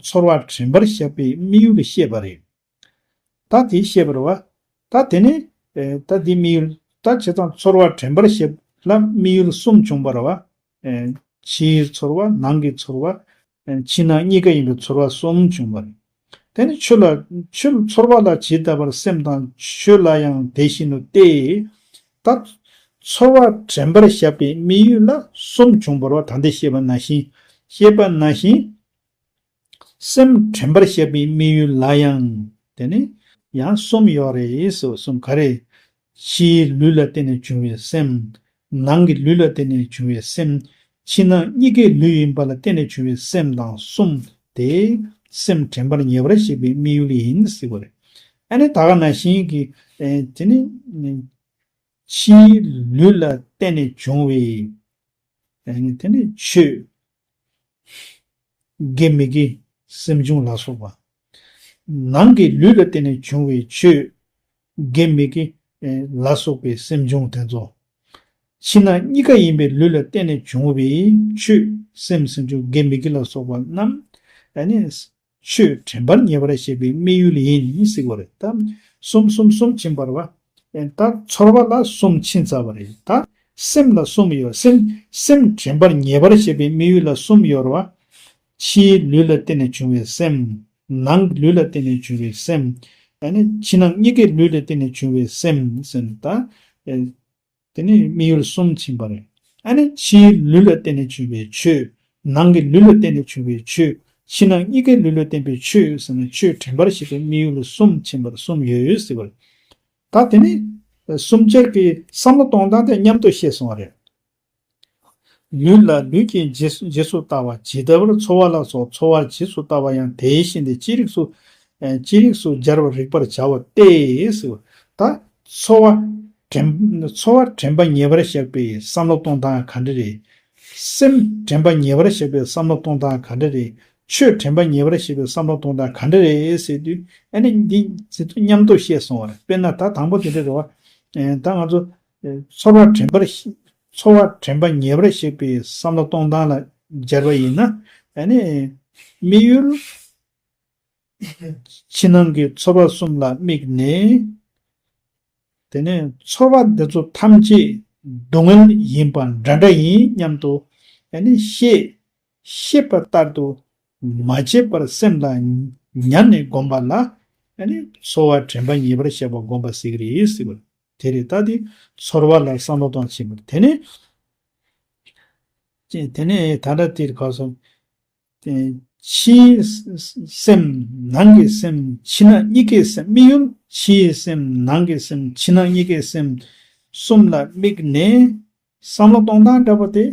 ཚོར་བ་དྲན་པར་བཞག་པའི་དམིགས་ཡུལ་ལ་བཤད་པ་རེད། ད་དེ་བཤད་པ་རེད་བ། ད་དེ་ནས་ད་དེ་དམིགས་ཡུལ། ད་བྱས་ཙང་ཚོར་བ་དྲན་པར་བཞག་ལ་དམིགས་ཡུལ་གསུམ་བྱུང་བ་རེད་བ། ཕྱིའི་ཚོར་བ། ནང་གི་ཚོར་བ། ཕྱི་ནང་གཉིས་ཀ་ཡིན་པའི་ཚོར་བ་གསུམ་བྱུང་བ་རེད། དེ་ནི་ཆོས་ལ་ཆོས་ཚོར་བ་ལ་ཇི་ལྟ་བར་སེམས་དང་ཆོས་ལ་ཡང་དེ་བཞིན་དུ་སྟེ། ད་ཚོར་བ་དྲན་པར་བཞག་པའི་དམིགས་ཡུལ་ལ་གསུམ་བྱུང་བ་རེད་བ། ད་འདི་བཤད་པ་ནང་བཞིན། བཤད་པ་ནང་བཞིན། སེམས་དྲན་པར་བཞག་པའི་དམིགས་ཡུལ་ལ་ཡང་དེ་ནི་ཡང་གསུམ་ཡོད་རེད་ཟེར་བ། གསུམ་ག་རེ། ཕྱིའི་ལུས་ལ་བརྟེན་ནས་བྱུང་བའི་སེམས། ནང་གི་ལུས་ལ་བརྟེན་ནས་བྱུང་བའི་སེམས། ཕྱི་ནང་གཉིས་ཀའི་ལུས་ཡིན་པ་ལ་བརྟེན་ནས་བྱུང་བའི་སེམས་དང་གསུམ་དེ་སེམས་དྲན་པར་ཉེ་བར་བཞག་པའི་དམིགས་ཡུལ་ཡིན་ཟེར་བ་རེད། ཨ་ནི་ད་ག་ནང་བཞིན་གྱི་དེ་ནི་ཕྱིའི་ལུས་ལ་བརྟེན་ནས་བྱུང་བའི། ཨ་ནི་དེ་ནི་ཆོས་དགེ་མི་དགེ་སེམས་བྱུང་ལ་སོགས་པ། ནང་གི་ལུས་ལ་བརྟེན་ནས་བྱུང་བའི་ཆོས་དགེ་མི་དགེ་ལ་སོགས་པའི་སེམས་བྱུང་དེ་ཚོ། ཕྱི་ནང་གཉིས་ཀ་ཡིན་པའི་ལུས་ལ་བརྟེན་ནས་བྱུང་བའི་ཆོས་སེམས་སེམས་བྱུང་དགེ་མི་དགེ་ལ་སོགས་པ་རྣམས། ཨ་ནི་ཆོས་དྲན་པར་ངེས་པར་བྱེད་པའི་དམིགས་ཡུལ་ཡིན་ཟེར་བ་རེད། ད་གསུམ་གསུམ་གསུམ་ཕྱིན་པ་རེད་བ། ད་ཚོར་བ་ལ་གསུམ་ཕྱིན་ཚར་བ་རེད། ད་སེམས་ལ་གསུམ་ཡོད། སེམས་སེམས་དྲན་པར་ངེས་པར་བྱེད་པའི་དམིགས་ཡུལ་ལ་གསུམ་ཡོད་རེད་བ། ཕྱིའི་ལུས་ལ་བརྟེན་ནས་བྱུང་བའི་སེམས། ནང་གི་ལུས་ལ་བརྟེན་ནས་བྱུང་བའི་སེམས། ཨ་ནི་ཕྱི་ནང་གཉིས་ཀའི་ལུས་ལ་བརྟེན་ནས་བྱུང་བའི་སེམས་ཟེར་ནས་ད། དེ་ནི་དམིགས་ཡུལ་གསུམ་ཕྱིན་པ་རེད། ཨ་ནི་ཕྱིའི་ལུས་ལ་བརྟེན་ནས་བྱུང་བའི་ཆོས། ནང་གི་ལུས་ལ་བརྟེན་ནས་བྱུང་བའི་ཆོས། ཕྱི་ནང་གཉིས་ཀའི་ལུས་ལ་བརྟེན་པའི་ཆོས་ཟེར་ན་ཆོས་དྲན་པར་བྱེད་པའི་དམིགས་ཡུལ་གསུམ་ཕྱིན་པར་གསུམ་ཡོད་ཟེར་བ་རེད། ད་དེ་ནི་གསུམ་ཆར་གྱི་བསམ་བློ་གཏོང་སྟངས་དེ་མཉམ་དུ་བཤད་སོང་བ་རེད། ལུས་ལ་ལུས་ཀྱི་རྗེས་རྗེས་སུ་ལྟ་བ་ཇི་ལྟ་བར་ཚོར་བ་ལ་སོགས་ཚོར་བ་རྗེས་སུ་ལྟ་བ་ཡང་དེ་བཞིན་ཏེ་ཅི་རིགས་སུ་ཅི་རིགས་སུ་སྦྱར་བར་རིགས་པར་བྱའོ་སྟེ་ཟེར། ད་ཚོར་བ་དྲན་ཚོར་བ་དྲན་པ་ངེས་པར་བཞག་པའི་བསམ་བློ་གཏོང་སྟངས་ག་འདྲ་རེད། སེམས་དྲན་པ་ངེས་པར་བཞག་པའི་བསམ་བློ་གཏོང་སྟངས་ག་འདྲ་རེད། ཆོས་དྲན་པ་ངེས་པར་བཞག་པའི་བསམ་བློ་གཏོང་སྟངས་ག་འདྲ་རེད་ཟེར་དུས། ཨ་ནི་འདི་ཟེར་དུས་མཉམ་དུ་བཤད་སོང་བ་རེད། དཔེར་ན་ད་དང་པོ་དེ་འདྲ་རེད་བ། ད་ང་ཚོ་ཚོར་བ་དྲན་པར་ཤེས། ཚོར་བ་དྲན་པ་ངེས་པར་བཞག་པའི་བསམ་བློ་གཏོང་སྟངས་ལ་སྦྱར་བ་ཡིན་ན། ཨ་ནི་དམིགས་ཡུལ་ཕྱི་ནང་གི་ཚོར་བ་གསུམ་ལ་དམིགས་ནས། དེ་ནས་ཚོར་བ་འདི་ཚོ་ཐམས་ཅད་སྡུག་བསྔལ་ཡིན་པ་འདྲ་འདྲ་ཡིན་སྙམ་དུ། ཨ་ནི་ཤེས། ཤེས་པ་ལྟར་དུ་མ་བྱས་པར་སེམས་ལ་ཉར་ནས་བསྒོམ་པ་ལ། ཨ་ནི་ཚོར་བ་དྲན་པ་ངེས་པར་བཞག་པ་བསྒོམ་པ་ཟེར་གྱི་རེད་ཟེར་བ། དེ་རེད། ད་དེ་ཚོར་བ་ལ་བསམ་བློ་གཏོང་བྱེད་པ་དེ་ནི། དེ་ནས་ད་ལྟ་དེར་ག་སོང་། ཕྱིའི་སེམས་ནང་གི་སེམས་ཕྱི་ནང་གཉིས་ཀའི་སེམས། དམིགས་ཡུལ་ཕྱིའི་སེམས་ནང་གི་སེམས་ཕྱི་ནང་གཉིས་ཀའི་སེམས་གསུམ་ལ་དམིགས་ནས། བསམ་བློ་གཏོང་སྟངས་འདྲ་པོ་དེ།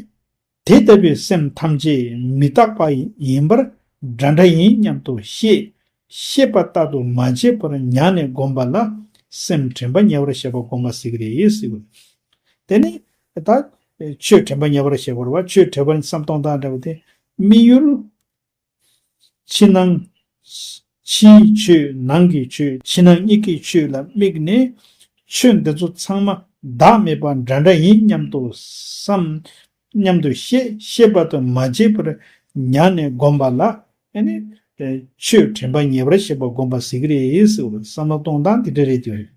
དེ་ལྟ་བུའི་སེམས་ཐམས་ཅད་མི་རྟག་པ་ཡིན་པར་འདྲ་འདྲ་ཡིན་སྙམ་དུ་ཤེས། ཤེས་པ་ལྟར་དུ་མ་བྱས་པར་ཉར་ནས་བསྒོམ་པ་ལ་སེམས་དྲན་པ་ཉེ་བར་བཞག་པ་བསྒོམ་པ་ཟེར་གྱི་རེད་ཟེར་བ། དེ་ནི་ད་ཆོས་དྲན་པ་ཉེ་བར་བཞག་པ་རེད་བ། ཆོས་དྲན་པ་ནི་བསམ་གཏོང་སྟངས་འདྲ་བ་དེ། དམིགས་ཡུལ་ཕྱི་ནང་། ཕྱིའི་ཆོས་ནང་གི་ཆོས་ཕྱི་ནང་གཉིས་ཀའི་ཆོས་ལ་དམིགས་ནས། ཆོས་འདི་ཚོ་ཚང་མ་བདག་མེད་པ་འདྲ་འདྲ་ཡིན་སྙམ་དུ་བསམ། སྙམ་དུ་ཤེས། ཤེས་པ་དང་མ་བྱས་པར་ཉར་ནས་བསྒོམ་པ་ལ། ཨ་ནི་ཆོས་དྲན་པ་ཉེ་བར་བཞག་པ་བསྒོམ་པ་ཟེར་གྱི་རེད་ཟེར་བ་རེད། བསམ་བློ་གཏོང་སྟངས་དེ་འདྲ་རེད་དེ།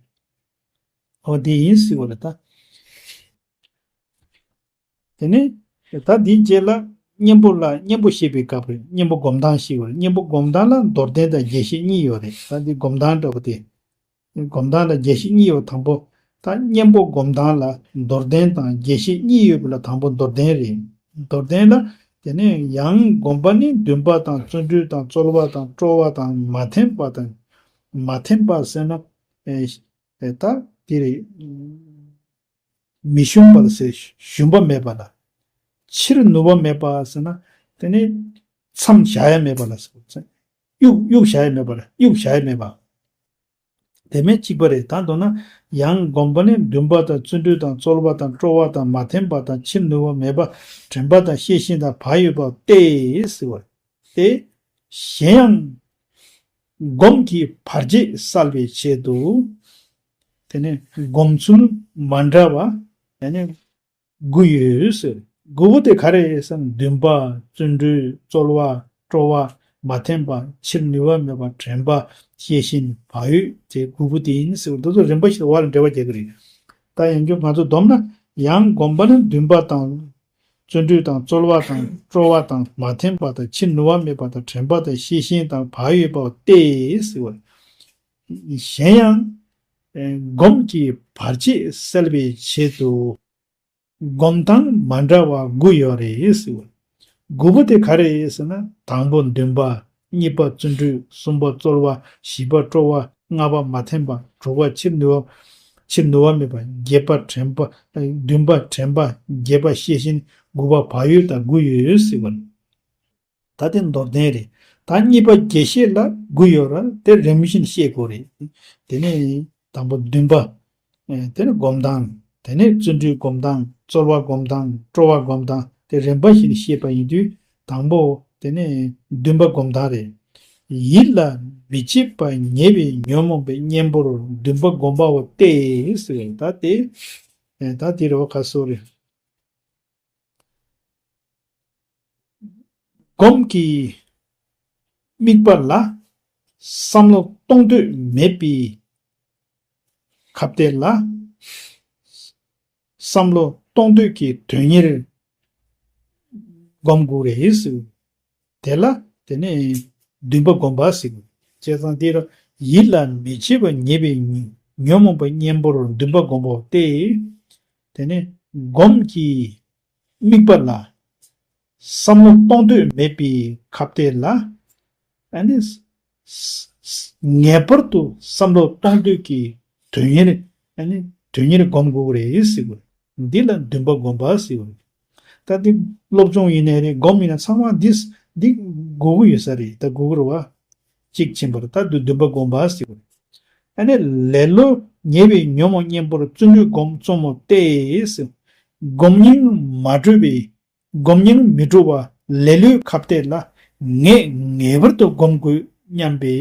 འོ་དེ་ཡིན་ཟེར་བ་རེད་ད། དེ་ནས་ད་འདིའི་རྗེས་ལ་གཉེན་པོ་ལ་གཉེན་པོ་བཤད་པའི་སྐབས་རེད། གཉེན་པོ་སྒོམ་སྟངས་ཤིག་ཡོད་རེད། གཉེན་པོ་སྒོམ་སྟངས་ལ་མདོར་བསྟན་དང་རྒྱས་བཤད་གཉིས་ཡོད་རེད། ད་འདི་སྒོམ་སྟངས་འདྲ་པོ་དེ། སྒོམ་སྟངས་ལ་རྒྱས་བཤད་གཉིས་ཡོད། དང་པོ། ད་གཉེན་པོ་སྒོམ་སྟངས་ལ་མདོར་བསྟན་དང་རྒྱས་བཤད་གཉིས་ཡོད་པ་ལ་དང་པོ་མདོར་བསྟན་རེད། མདོར་བསྟན་ལ། དེ་ནས་ཡང་སྒོམ་པ་ནི་འདུན་པ་དང་བརྩོན་འགྲུས་དང་རྩོལ་བ་དང་སྤྲོ་བ་དང་མ་འཐེན་པ་དང་། མ་འཐེན་པ་ཟེར་ན། ཨེ། ཨེ། ད་དེ་རེད། མི་ཞུམ་པ་ལ་ཟེར། ཞུམ་པ་མེད་པ་ལ། ཕྱིར་ནུབ་པ་མེད་པ་ཟེར་ན། དེ་ནི་མཚམས་བཞག་ཡ་མེད་པ་ལ་ཟེར། གཡུག་གཡུག་བཞག་ཡ་མེད་པ་ལ། གཡུག་བཞག་ཡ་མེད་པ། དེ་མིན་གཅིག་པ་རེད། ད་མདོར་ན་ཡང་སྒོམ་པ་ནི་འདུན་པ་དང་བརྩོན་འགྲུས་དང་རྩོལ་བ་དང་སྤྲོ་བ་དང་མ་འཐེན་པ་དང་ཕྱིར་ནུབ་པ་མེད་པ། དྲན་པ་དང་ཤེས་བཞིན་དང་བག་ཡོད་པ་སྟེ་ཟེར་བ་སྟེ། གཞན་ཡང་སྒོམ་གྱི་བར་ཆད་བསལ་བའི་ཆེད་དུ། དེ་ནས་སྒོམ་ཚུལ་མ་འདྲ་བ་དེ་ནས་དགུ་ཡོད་ཟེར། དགུ་པོ་དེ་ག་རེ་ཟེར་ན། འདུན་པ། བརྩོན་འགྲུས། རྩོལ་བ། སྤྲོ་བ། མ་འཐེན་པ། ཕྱིར་ནུས་པ་མེད་པ། དྲན་པ། ཤེས་བཞིན། བག་ཡོད། དེ་དགུ་པོ་དེ་ཡིན་ཟེར་བ། འདི་ཚོ་རིམ་པ་བཞིན་དུ་བ་ལ་འགྲེལ་བ་རྒྱག་གི་རེད། ད་ཡང་བསྐྱར་ང་ཚོ་བསྡོམས་ན། ཡང་སྒོམ་པ་ནི་འདུན་པ་དང་། བརྩོན་འགྲུས་དང་། རྩོལ་བ་དང་། སྤྲོ་བ་དང་། མ་འཐེན་པ་དང་། ཕྱིར་ནུས་པ་མེད་པ་དང་། དྲན་པ་དང་། ཤེས་བཞིན་དང་། བག་ཡོད་པ་སྟེ་ཟེར་བ། གཞན་ཡང་། སྒོམ་གྱི་བར་ཆད་བསལ་བའི་ཆེད་དུ། སྒོམ་སྟངས་མ་འདྲ་བ་དགུ་ཡོད་རེད་ཟེར་བ། དགུ་པོ་དེ་ག་རེ་རེད་ཟེར་ན། དང་པོ་འདུན་པ། གཉིས་པ་བརྩོན་འགྲུས། གསུམ་པ་རྩོལ་བ། བཞི་པ་སྤྲོ་བ། ལྔ་པ་མ་འཐེན་པ། དྲུག་པ་ཕྱིར་ནུས་པ། ཕྱིར་ནུས་པ་མེད་པ། བརྒྱད་པ་དྲན་པ། བདུན་པ་དྲན་པ། བརྒྱད་པ་ཤེས་བཞིན། དགུ་པ་བག་ཡོད་དང་དགུ་ཡོད་ཟེར་བ། ད་དེ་མདོར་བསྟན་རེད། ད་གཉིས་པ་རྒྱས་བཤད་ལ་དགུ་ཡོད་ར། དེ་རིམ་བཞིན་བཤད་དགོས་རེད། དེ་ནས་དང་པོ་འདུན་པ། ཨེ། དེ་ནས་སྒོམ་སྟངས། དེ་ནས་བརྩོན་འགྲུས་སྒོམ་སྟངས། རྩོལ་བ་སྒོམ་སྟངས། སྤྲོ་བ་སྒོམ་སྟངས། དེ་རིམ་པ་བཞིན་བཤད་པ་ཡིན་དུས། དང་པོ་དེ་ནས་འདུན་པ་སྒོམ་སྟངས་རེད། ཡིད་ལ་མི་བྱེད་པ་ཉེ་བའི་ཉོན་མོངས་པའི་གཉེན་པོར་འདུན་པ་སྒོམ་པའོ་སྟེ་ཟེར་བས། ད་དེ་ད་དེ་རེད་བ། ཁ་སོ་རེད། སྒོམ་གྱི་དམིགས་པ་ལ་བསམ་བློ་གཏོང་འདོད་མེད་པའི་ཁ་གཏད་ལ། བསམ་བློ་གཏོང་འདོད་ཀྱི་དོན་གཉེར་སྒོམ་དགོས་རེད་ཟེར། དེ་ལ་དེ་ནས་འདུན་པ་སྒོམ་པ་ཟེར། བྱས་ཙང་དེ་ལ་ཡིད་ལ་མི་བྱེད་པ་ཉེ་བའི་ཉོན་མོངས་པ་གཉེན་པོར་འདུན་པ་སྒོམ་པ་སྟེ། དེ་ནས་སྒོམ་གྱི་དམིགས་པ་ལ་བསམ་བློ་གཏོང་འདོད་མེད་པའི་ཁ་གཏད་ལ། ཨ་ནི་ངེས་པར་དུ་བསམ་བློ་གཏོང་འདོད་ཀྱི་དོན་གཉེར། ཨ་ནི་དོན་གཉེར་སྒོམ་དགོས་ཀྱི་རེད་ཟེར་གྱི་ཡོད། འདི་ལ་འདུན་པ་སྒོམ་པ་ཟེར་གྱི་ཡོད། ད་འདི་སློབ་སྦྱོང་ཡིན་ནའི་རེད། སྒོམ་ཡིན་ན་ཚང་མ་འདི་འདི་དགོས་ཀྱི་ཡོད་ས་རེད། ད་དགོས་ཀྱི་རེད་བ། གཅིག་ཕྱིན་པར་ད་འདུན་པ་སྒོམ་པ་ཟེར་གྱི་ཡོད། ཨ་ནི་ལེ་ལོ་ཉེ་བའི་ཉོན་མོངས་གཉེན་པོར་བརྩོན་འགྲུས་སྒོམ་རྩོམ་མོ་སྟེ་ཟེར། སྒོམ་སྙིང་མ་བྲོས་པའི། སྒོམ་སྙིང་མི་བྲོ་བ་ལེ་ལོའི་ཁ་གཏད་ལ་ངེས་ངེས་པར་དུ་སྒོམ་དགོས་སྙམ་པའི་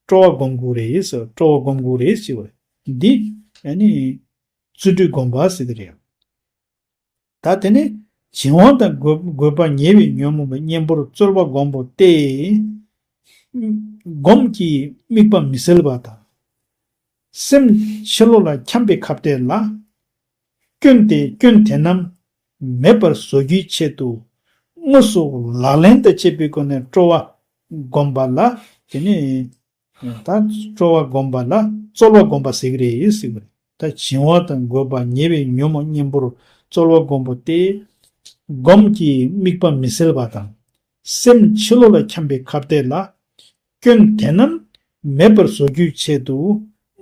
སྤྲོ་བ་སྒོམ་དགོས་རེད་ཟེར། སྤྲོ་བ་སྒོམ་དགོས་རེད་ཟེར་བ་འདི་ཨ་ནི་བརྩོན་འགྲུས་སྒོམ་པ་ཟེར་གྱི་རེད། ད་དེ་ནས་བྱིང་བ་དང་རྒོད་རྒོད་པ་ཉེ་བའི་ཉོན་མོངས་པའི་གཉེན་པོར་རྩོལ་བ་སྒོམ་པོ་སྟེ། སྒོམ་གྱི་དམིགས་པ་མི་གསལ་བ་དང་། སེམས་ཕྱི་ལོགས་ལ་འཁྱམས་པའི་ཁ་གཏད་ལ། སྐྱོན་དེ་སྐྱོན་དེ་རྣམས་མེད་པར་བཟོ་རྒྱུའི་ཆེད་དུ་དངོས་སུ་ལག་ལེན་དང་བཅས་པའི་སྒོ་ནས་སྤྲོ་བ་སྒོམ་པ་ལ། དེ་ནས་ད་སྤྲོ་བ་སྒོམ་པ་ལ་རྩོལ་བ་སྒོམ་པ་ཟེར་གྱི་རེད་ཟེར་གྱི་རེད། ད་བྱིང་བ་དང་རྒོད་པ་ཉེ་བའི་ཉོན་མོངས་གཉེན་པོར་རྩོལ་བ་སྒོམ་པོ་སྟེ། སྒོམ་གྱི་དམིགས་པ་མི་གསལ་བ་དང་། སེམས་ཕྱི་ལོགས་ལ་འཁྱམས་པའི་ཁ་གཏད་ལ། སྐྱོན་དེ་རྣམས་མེད་པར་བཟོ་རྒྱུའི་ཆེད་དུ་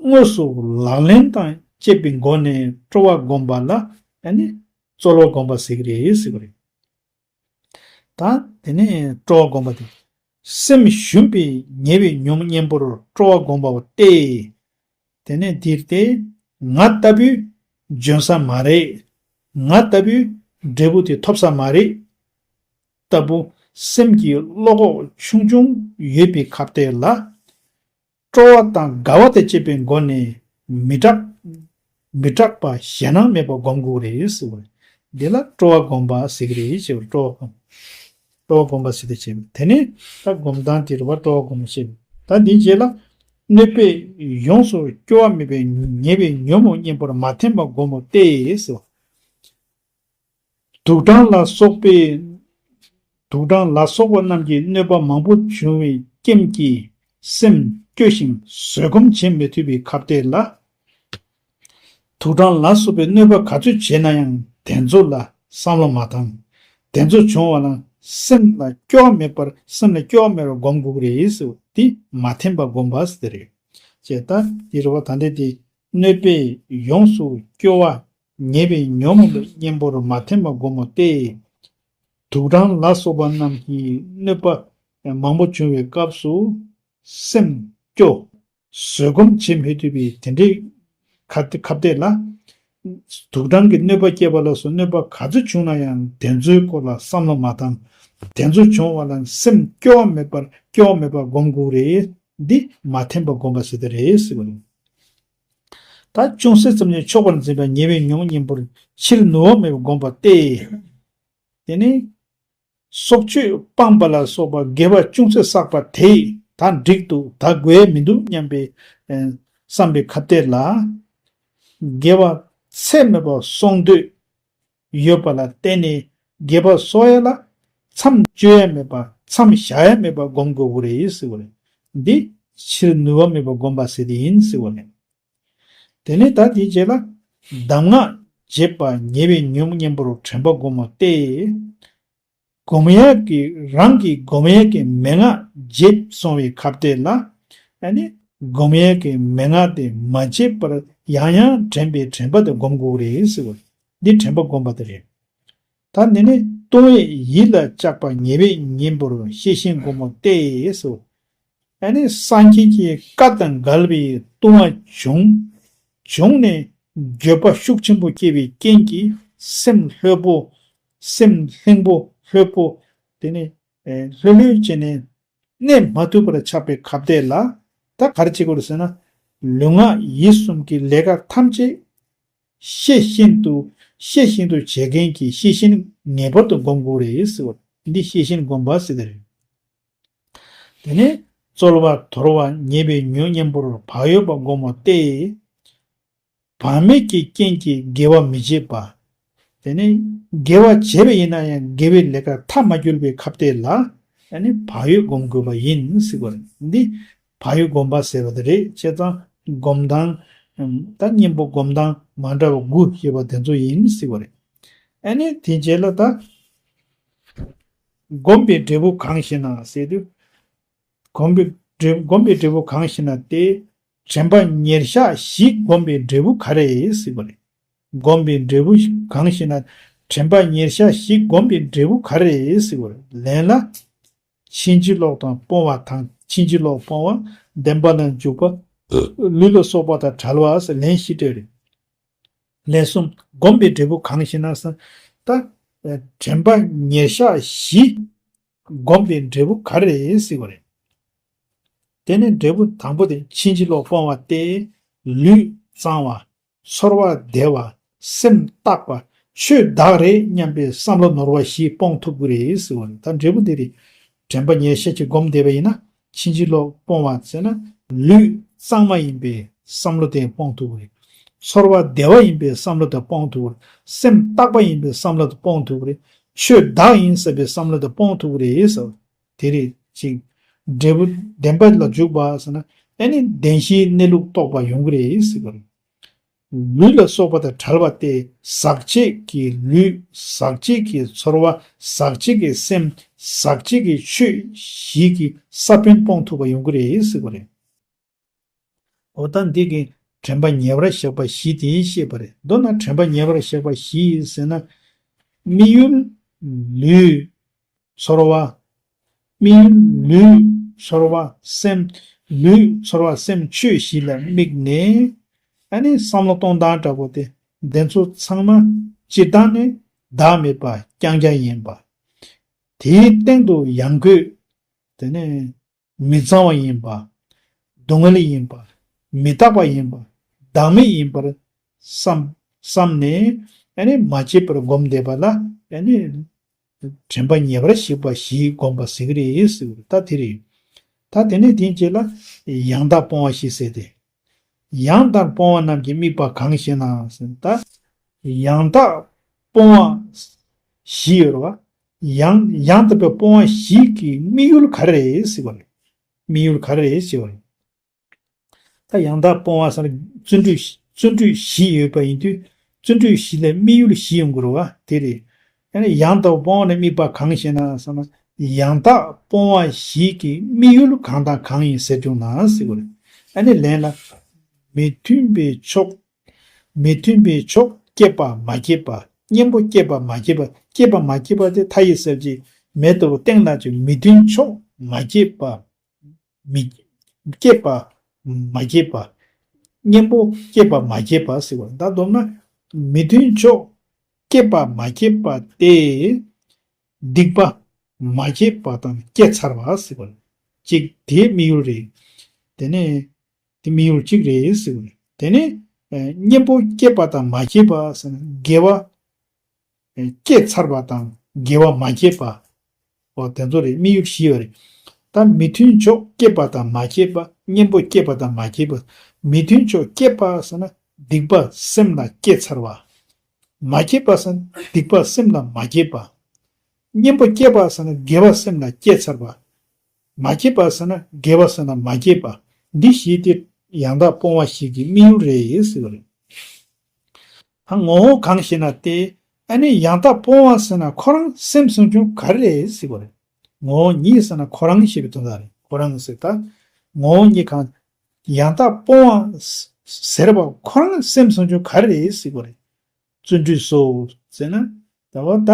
དངོས་སུ་ལག་ལེན་དང་བཅས་པའི་སྒོ་ནས་སྤྲོ་བ་སྒོམ་པ་ལ་ཨ་ནི་རྩོལ་བ་སྒོམ་པ་ཟེར་གྱི་རེད་ཟེར་གྱི་རེད། ད་དེ་ནས་སྤྲོ་བ་སྒོམ་པ་དེ། སེམས་ཞུམ་པའི་ཉེ་བའི་ཉོན་མོངས་གཉེན་པོར་སྤྲོ་བ་སྒོམ་པ་སྟེ། དེ་ནས་འདིར་ཏེ། ང་ལྟ་བུའི་འཇོན་ས་མ་རེད། ང་ལྟ་བུའི་འབྲས་བུ་དེ་ཐོབ་ས་མ་རེད། ལྟ་བུ་སེམས་ཀྱི་བློ་ཁོག་ཆུང་ཆུང་ཡོད་པའི་ཁ་གཏད་ལ། སྤྲོ་བ་དང་དགའ་བ་དང་བཅས་པའི་སྒོ་ནས་མི་སྐྲག་མི་སྐྲག་པ་ཞེད་སྣང་མེད་པ་སྒོམ་དགོས་རེད་ཟེར་བ། འདི་ལ་སྤྲོ་བ་སྒོམ་པ་ཟེར་གྱི་རེད་ཞེས་པ། སྤྲོ་བ་སྒོམ། སྤྲོ་བ་སྒོམ་པ་ཟེར་ཏེ་བྱས་པ། དེ་ནས་ད་སྒོམ་སྟངས་དེ་རེད་བ། སྤྲོ་བ་སྒོམ་པ་བྱས་པ། ད་འདིའི་རྗེས་ལ། གནོད་པས་ཡོངས་སུ་སྐྱོ་བ་མེད་པའི་ཉེ་བའི་ཉོན་མོངས་གཉེན་པོར་མ་འཐེན་པ་སྒོམ་མོ་སྟེ་ཟེར་བ། དུག་སྦྲང་ལ་སོགས་པའི། དུག་སྦྲང་ལ་སོགས་པ་རྣམས་ཀྱིས་གནོད་པ་མང་པོ་བྱུང་བའི་རྐྱེན་གྱིས་སེམས་སྐྱོ་ཞིང་བཟོད་སྒོམ་བྱེད་མི་ཐུབ་པའི་ཁ་གཏད་ལ། དུག་སྦྲང་ལ་སོགས་པའི་གནོད་པ་ག་ཚོད་བྱས་ན་ཡང་དེ་ཚོ་ལ་བསམ་བློ་མ་བཏང་། དེ་ཚོ་བྱུང་བ་ན་སེམས་ལ་སྐྱོ་བ་མེད་པར། སེམས་ལ་སྐྱོ་བ་མེད་པར་སྒོམ་དགོས་ཀྱི་རེད་ཟེར་བ་དེ་མ་འཐེན་པ་སྒོམ་པ་ཟེར་དེ་རེད། ཅེས་ད་དེ་རེད་བ། ད་འདི་དེ་གནོད་པས་ཡོངས་སུ་སྐྱོ་བ་ཉེ་བའི་ཉོན་མོངས་པའི་གཉེན་པོར་མ་འཐེན་པ་སྒོམ་མོ་སྟེ། དུག་སྦྲང་ལ་སོགས་པ་རྣམས་ཀྱིས་གནོད་པ་མང་པོ་བྱུང་བའི་སྐབས་སུ་སེམས་སྐྱོ། བཟོད་སྒོམ་བྱེད་མི་ཐུབ་པའི་དེ་འདྲའི་ཁ་ཁ་གཏད་ལ། དུག་སྦྲང་གིས་གནོད་པ་བསྐྱལ་བ་ལ་སོགས་གནོད་པ་ག་ཚོད་བྱུང་ན་ཡང་དེ་ཚོའི་སྐོར་ལ་བསམ་བློ་མ་བཏང་། དེ་ཚོ་བྱུང་བ་ལ་སེམས་སྐྱོ་བ་མེད་པར། སྐྱོ་བ་མེད་པར་སྒོམ་དགོས་རེད། འདི་མ་འཐེན་པ་སྒོམ་པ་ཟེར་དེ་རེད་ཟེར་བ་རེད། ད་ཅུང་ཟད་ཙམ་ཡང་ཆོག་པར་འཛིན་པ་ཉེ་བའི་ཉོན་མོངས་གཉེན་པོར་ཕྱིར་ནུར་བ་མེད་པར་སྒོམ་པ་སྟེ། དེ་ནི་སྲོག་གཅོད་སྤངས་པ་ལ་སོགས་པ་དགེ་བ་ཅུང་ཟད་བསགས་པ་དེས་ད་འགྲིག་འདུག་ད་དགོས་མི་འདུག་སྙམ་པའི་ཨེ་བསམ་པའི་ཁ་གཏད་ལ། དགེ་བ་ཚད་མེད་པ་སྲོག་འདོད་ཡོད་པ་ལ་བརྟེན་ནས་དགེ་བ་གསོག་ཡ་ལ་མཚམས་གཅོད་ཡ་མེད་པ། མཚམས་བཞག་ཡ་མེད་པ་སྒོམ་དགོས་ཀྱི་རེད་ཟེར་བ་རེད། འདི་ཕྱིར་ནུར་བ་མེད་པ་སྒོམ་པ་ཟེར་དེ་ཡིན་ཟེར་བ་རེད། དེ་ནས་ད་དེའི་རྗེས་ལ། གདམས་ངག་བརྗེད་པ་ཉེ་བའི་ཉོན་མོངས་གཉེན་པོར་དྲན་པ་སྒོམ་མོ་སྟེ། སྒོམ་ཡས་ཀྱི་རང་གི་སྒོམ་ཡས་ཀྱི་མན་ངག་བརྗེད་སོང་བའི་ཁ་གཏད་ལ། ཨ་ནི་སྒོམ་ཡས་ཀྱི་མན་ངག་དེ་མ་བརྗེད་པར་ཡང་ཡང་དྲན་པའི་དྲན་པ་དེ་སྒོམ་དགོས་རེད་ཟེར་བ། འདི་དྲན་པ་སྒོམ་པ་དེ་རེད། ད་འདི་ནི་ལྟུང་བས་ཡིད་ལ་བཅག་པ་ཉེ་བའི་གཉེན་པོར་ཤེས་བཞིན་སྒོམ་མོ་སྟེ་ཟེར། ཨ་ནི་སངས་རྒྱས་ཀྱི་བཀའ་དང་འགལ་བའི་ལྟུང་བ་བྱུང་། བྱུང་ནས་འགྱོད་པ་ཤུགས་ཆེན་པོ་སྐྱེ་བའི་རྐྱེན་གྱིས་སེམས་ལྷོད་པོ། སེམས་ལྷིང་པོ་ལྷོད་པོ། དེ་ནས་ལྷོད་ལྷོད་བྱས་ནས་གནས་མ་ཐུབ་པར་ཆགས་པའི་ཁ་བརྡ་ལ། ད་ག་རེ་བྱེད་དགོས་རེད་ཟེར་ན། ལུས་ངག་ཡིད་གསུམ་གྱི་ལས་ཀ་ཐམས་ཅད་ཤེས་བཞིན་དུ་ཤེས་བཞིན་དུ་བྱེད་མཁན་གྱི་ཤེས་བཞིན་ངེས་པར་དུ་སྒོམ་དགོས་རེད་ཟེར་བ། འདི་ཤེས་བཞིན་སྒོམ་པ་ཟེར་དེ་རེད། དེ་ནས་རྩོལ་བ་དོར་བ་ཉེས་པའི་ཉོན་གཉེན་པོར་བག་ཡོད་པ་སྒོམ་མོ་སྟེ། བག་མེད་ཀྱི་རྐྱེན་གྱིས་དགེ་བ་མི་བྱེད་པ། དེ་ནས་དགེ་བ་བྱས་པ་ཡིན་ན་ཡང་དགེ་བའི་ལས་ཀ་མཐའ་མ་འཁྱོལ་བའི་ཁ་བརྡ་ལ། ཨ་ནི་བག་ཡོད་སྒོམ་དགོས་པ་ཡིན་ཟེར་བ་རེད། འདི་བག་ཡོད་སྒོམ་པ་ཟེར་བ་དེ་རེད། བྱས་ཙང་སྒོམ་སྟངས་ད་གཉེན་པོ་སྒོམ་སྟངས་མ་འདྲ་བ་དགུ་ཞེས་པ་དེ་ཚོ་ཡིན་ཟེར་བ་རེད། ཨ་ནི་དེ་རྗེས་ལ་ད་སྒོམ་པའི་འབྲས་བུ་གང་ཞེ་ན་ཟེར་དུས། སྒོམ་པའི་འབྲས་སྒོམ་པའི་འབྲས་བུ་གང་ཞེ་ན་སྟེ། དྲན་པ་ཉེར་བཞག་བཞི་སྒོམ་པའི་འབྲས་བུ་ག་རེ་ཟེར་བ་རེད། སྒོམ་པའི་འབྲས་བུ་གང་ཞེ་ན། དྲན་པ་ཉེར་བཞག་བཞི་སྒོམ་པའི་འབྲས་བུ་ག་རེ་ཟེར་བ་རེད། ལན་ལ། ཕྱིན་ཅི་ལོག་དང་སྤོང་བ་དང་། ཕྱིན་ཅི་ལོག་སྤོང་བ། བདེན་པ་ལ་འཇུག་པ། ལུས་ལ་སོགས་པ་དང་བྲལ་བ་ཟེར་ལན་བཞི་སྤྲད་རེད། ལན་གསུམ། སྒོམ་པའི་འབྲས་བུ་གང་ཞེ་ན་ཟེར། ད། དྲན་པ་ཉེར་བཞག་བཞི། སྒོམ་པའི་འབྲས་བུ་ག་རེ་རེད་ཟེར་བ་རེད། དེ་ནས་འབྲས་བུ་དང་པོ་དེ་ཕྱིན་ཅི་ལོག་སྤོང་བ་སྟེ། ལུས་གཙང་བ། ཚོར་བ་བདེ་བ། སེམས་རྟག་པ། ཆོས་བདག་རེད་སྙམ་པའི་བསམ་བློ་ནོར་བ་བཞི་སྤོང་ཐུབ་ཀྱི་རེད་ཟེར་བ་རེད། ད་འབྲས་བུ་འདི་རེད། དྲན་པ་ཉེར་བཞག་གི་སྒོམ་བསྡད་པ་ཡིན་ན། ཕྱིན་ཅི་ལོག་སྤོང་བ་ཟེར་ན། ལུས་གཙང་མ་ཡིན་པའི་བསམ་བློ་དེ་སྤོང་ཐུབ་ཀྱི་རེད། ཚོར་བ་བདེ་བ་ཡིན་པའི་བསམ་བློ་དེ་སྤོང་ཐུབ་ཀྱི་རེད། སེམས་རྟག་པ་ཡིན་པའི་བསམ་བློ་དེ་སྤོང་ཐུབ་ཀྱི་རེད། ཆོས་བདག་ཡིན་ཟེར་བའི་བསམ་བློ་དེ་སྤོང་ཐུབ་ཀྱི་རེད་ཟེར། དེ་རེད་ཅིག་འབྲས་བུ་བདེན་པ་ལ་འཇུག་པ་ཟེར་ན། ཨ་ནི་བདེན་བཞིའི་གནས་ལུགས་རྟོགས་པ་ཡོང་གི་རེད་ཟེར་བ་རེད། ལུས་ལ་སོགས་པ་དང་བྲལ་བ་སྟེ། ཟག་བཅས་ཀྱི་ལུས། ཟག་བཅས་ཀྱི་ཚོར་བ། ཟག་བཅས་ཀྱི་སེམས། ཟག་བཅས་ཀྱི་ཆོས་བཞི་གི་ས་བོན་སྤོང་ཐུབ་པ་ཡོང་གི་རེད་ཟེར་བ་རེད། འོ་ད་འདི་གི་དྲན་པ་ཉེ་བར་བཞག་པ་བཞི་དེ་བཤད་པ་རེད། མདོར་ན་དྲན་པ་ཉེ་བར་བཞག་པ་བཞི་ཟེར་ན། དམིགས་ཡུལ། ལུས། ཚོར་བ། དམིགས་ཡུལ་ལུས། ཚོར་བ། སེམས། ལུས། ཚོར་བ། སེམས། ཆོས་བཞི་ལ་དམིགས་ནས། ཨ་ནི་བསམ་བློ་གཏོང་སྟངས་འདྲ་པོ་དེ། འདི་ཚོ་ཚང་མ་སྤྱིར་བཏང་ནས་བདག་མེད་པ་རྐྱང་རྐྱང་ཡིན་པ། དེའི་སྟེང་དུ་ཡང་སྒོས། དེ་ནས་མི་གཙང་བ་ཡིན་པ། སྡུག་བསྔལ་ཡིན་པ། མི་རྟག་པ་ཡིན་པ། བདག་མེད་ཡིན་པར་བསམ་བསམ་ནས། ཨ་ནི་མ་བརྗེད་པར་སྒོམ་བསྡད་པ་ལ། ཨ་ནི་དྲན་པ་ཉེ་བར་ཞིག་པ་ཞིག་བསྒོམ་པ་ཟེར་གྱི་རེད་ཟེར་གྱི་རེད། ད་དེ་རེད། ད་དེ་ནས་དེའི་རྗེས་ལ་ཡང་དག་སྤོང་བ་ཞིག་ཟེར་ཏེ། ཡང་དག་སྤོང་བ་རྣམས་ཀྱི་དམིགས་པ་གང་ཞེ་ན་ཟེར། ད་ཡང་དག་སྤོང་བ་ཞིག་ཡོད་རེད་བ། ཡང་ཡང་དག་པའི་སྤོང་བ་ཞིག་གི་དམིགས་ཡུལ་ག་རེ་རེད་ཟེར་བ་རེད། དམིགས་ཡུལ་ག་རེ་རེད་ཟེར་བ་རེད། ད་ཡང་དག་སྤོང་བ་ཟེར་ན་བརྩོན་འགྲུས་བརྩོན་འགྲུས་བཞི་ཡོད་པ་ཡིན་དུས། བརྩོན་འགྲུས་བཞི་ལས་དམིགས་ཡུལ་བཞི་ཡོང་དགོས་རེད་བ། དེ་རེད། ཨ་ནི་ཡང་དག་སྤོང་བ་ལ་དམིགས་པ་གང་ཞེ་ན་ཟེར་ན། ཡང་དག་སྤོང་བ་ཞིག་གི་དམིགས་ཡུལ་གང་དང་གང་ཡིན་ཟེར་བྱུང་ན་ཟེར་བ་རེད། ཨ་ནི་ལན་ལ། མི་མཐུན་པའི་ཕྱོགས། མི་མཐུན་པའི་ཕྱོགས་སྐྱེས་པ་མ་སྐྱེས་པ། གཉེན་པོ་སྐྱེས་པ་མ་སྐྱེས་པ། སྐྱེས་པ་མ་སྐྱེས་པ་དེ་མཐའ་ཡས་གསལ་བྱེད་མེ་ལྟ་བུ་སྟེང་ན་ཅིག་མི་མཐུན་ཕྱོགས་མ་སྐྱེས་པ། མི། སྐྱེས་པ། མ་སྐྱེས་པ། གཉེན་པོ་སྐྱེས་པ་མ་སྐྱེས་པ་ཟེར་བ། ད་མདོར་ན། མི་མཐུན་ཕྱོགས་སྐྱེས་པ་མ་སྐྱེས་པ་སྟེ། སྡིག་པ་མ་སྐྱེས་པ་དང་སྐྱེས་ཚར་བ་ཟེར་བ། གཅིག་དེའི་དམིགས་ཡུལ་རེད། དེ་ནས་དེ་དམིགས་ཡུལ་གཅིག་རེད་ཟེར་བ་རེད། དེ་ནས་ཨ་གཉེན་པོ་སྐྱེས་པ་དང་མ་སྐྱེས་པ་ཟེར་ན་དགེ་བ། སྐྱེས་ཚར་བ་དང་དགེ་བ་མ་སྐྱེས་པ། འོ་དེ་ཚོ་རེད། དམིགས་ཡུལ་བཞི་ཡོད་རེད། ད་མི་མཐུན་ཕྱོགས་སྐྱེས་པ་དང་མ་སྐྱེས་པ། གཉེན་པོ་སྐྱེས་པ་དང་མ་སྐྱེས་པ། མི་མཐུན་ཕྱོགས་སྐྱེས་པ་ཟེར་ན་སྡིག་པ་སེམས་ལ་སྐྱེས་ཚར་བ། མ་སྐྱེས་པ་ཟེར་ན་སྡིག་པ་སེམས་ལ་མ་སྐྱེས་པ། གཉེན་པོ་སྐྱེས་པ་ཟེར་ན་དགེ་བ་སེམས་ལ་སྐྱེས་ཚར་བ། མ་སྐྱེས་པ་ཟེར་ན་དགེ་བ་ཟེར་ན་མ་སྐྱེས་པ། འདི་བཞི་དེ་ཡང་དག་སྤོང་བ་ཞིག་གི་དམིགས་ཡུལ་རེད་ཟེར་བ་རེད། ད་ངོ་བོ་གང་ཞེ་ན་སྟེ། ཨ་ནི་ཡང་དག་སྤོང་བ་ཟེར་ན་ཁོ་རང་སེམས་བྱུང་ཆུང་ག་རེ་རེད་ཟེར་བ་རེད། ངོ་བོ་ཉིད་ཟེར་ན་ཁོ་རང་ཞེས་པའི་དོན་དག་རེད། ཁོ་རང་ཟེར་ད། ངོ་བོ་ཉིད་གང་། ཡང་དག་སྤོང་བ་ཟེར་བ་ཁོ་རང་སེམས་བྱུང་ཆུང་ག་རེ་རེད་ཟེར་བ་རེད། བརྩོན་འགྲུས་སོ་ཟེར་ན། ད་བ་ད།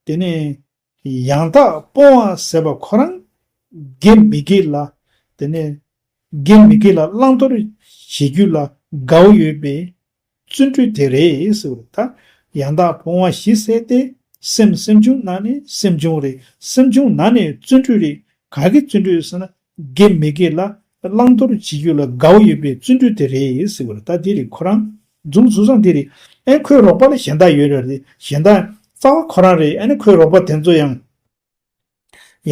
དེ་ནས། ཡང་དག་སྤོང་བ་ཟེར་བ་ཁོ་རང་དགེ་མི་དགེ་ལ། དེ་ནས་དགེ་མི་དགེ་ལ་བླང་དོར་བྱེད་རྒྱུ་ལ་དགའ་བོ་ཡོད་པའི་བརྩོན་འགྲུས་དེ་རེད་ཟེར་བ་རེད། ད་ཡང་དག་སྤོང་བ་ཞིག་ཟེར་ཏེ་ སེམས་སེམས་བྱུང་ནང་ནས་སེམས་བྱུང་རེད། སེམས་བྱུང་ནང་ནས་བརྩོན་འགྲུས་རེད། ག་གི་བརྩོན་འགྲུས་ཟེར་ན། དགེ་མི་དགེ་ལ་བླང་དོར་བྱེད་རྒྱུ་ལ་དགའ་བོ་ཡོད་པའི་བརྩོན་འགྲུས་དེ་རེད་ཟེར་བ་རེད། ད་དེ་རེད། ཁོ་རང་འཛུམ་ཟུག་ཙང་དེ་རེད། ཨེ་ཁོའི་རོགས་པ་ལ་གཞན་དག་ཡོད་རེད། གཞན་དག་རྩ་བ་ཁོ་རང་རེད། ཨ་ནི་ཁོའི་རོགས་པ་དེ་ཚོ་ཡང་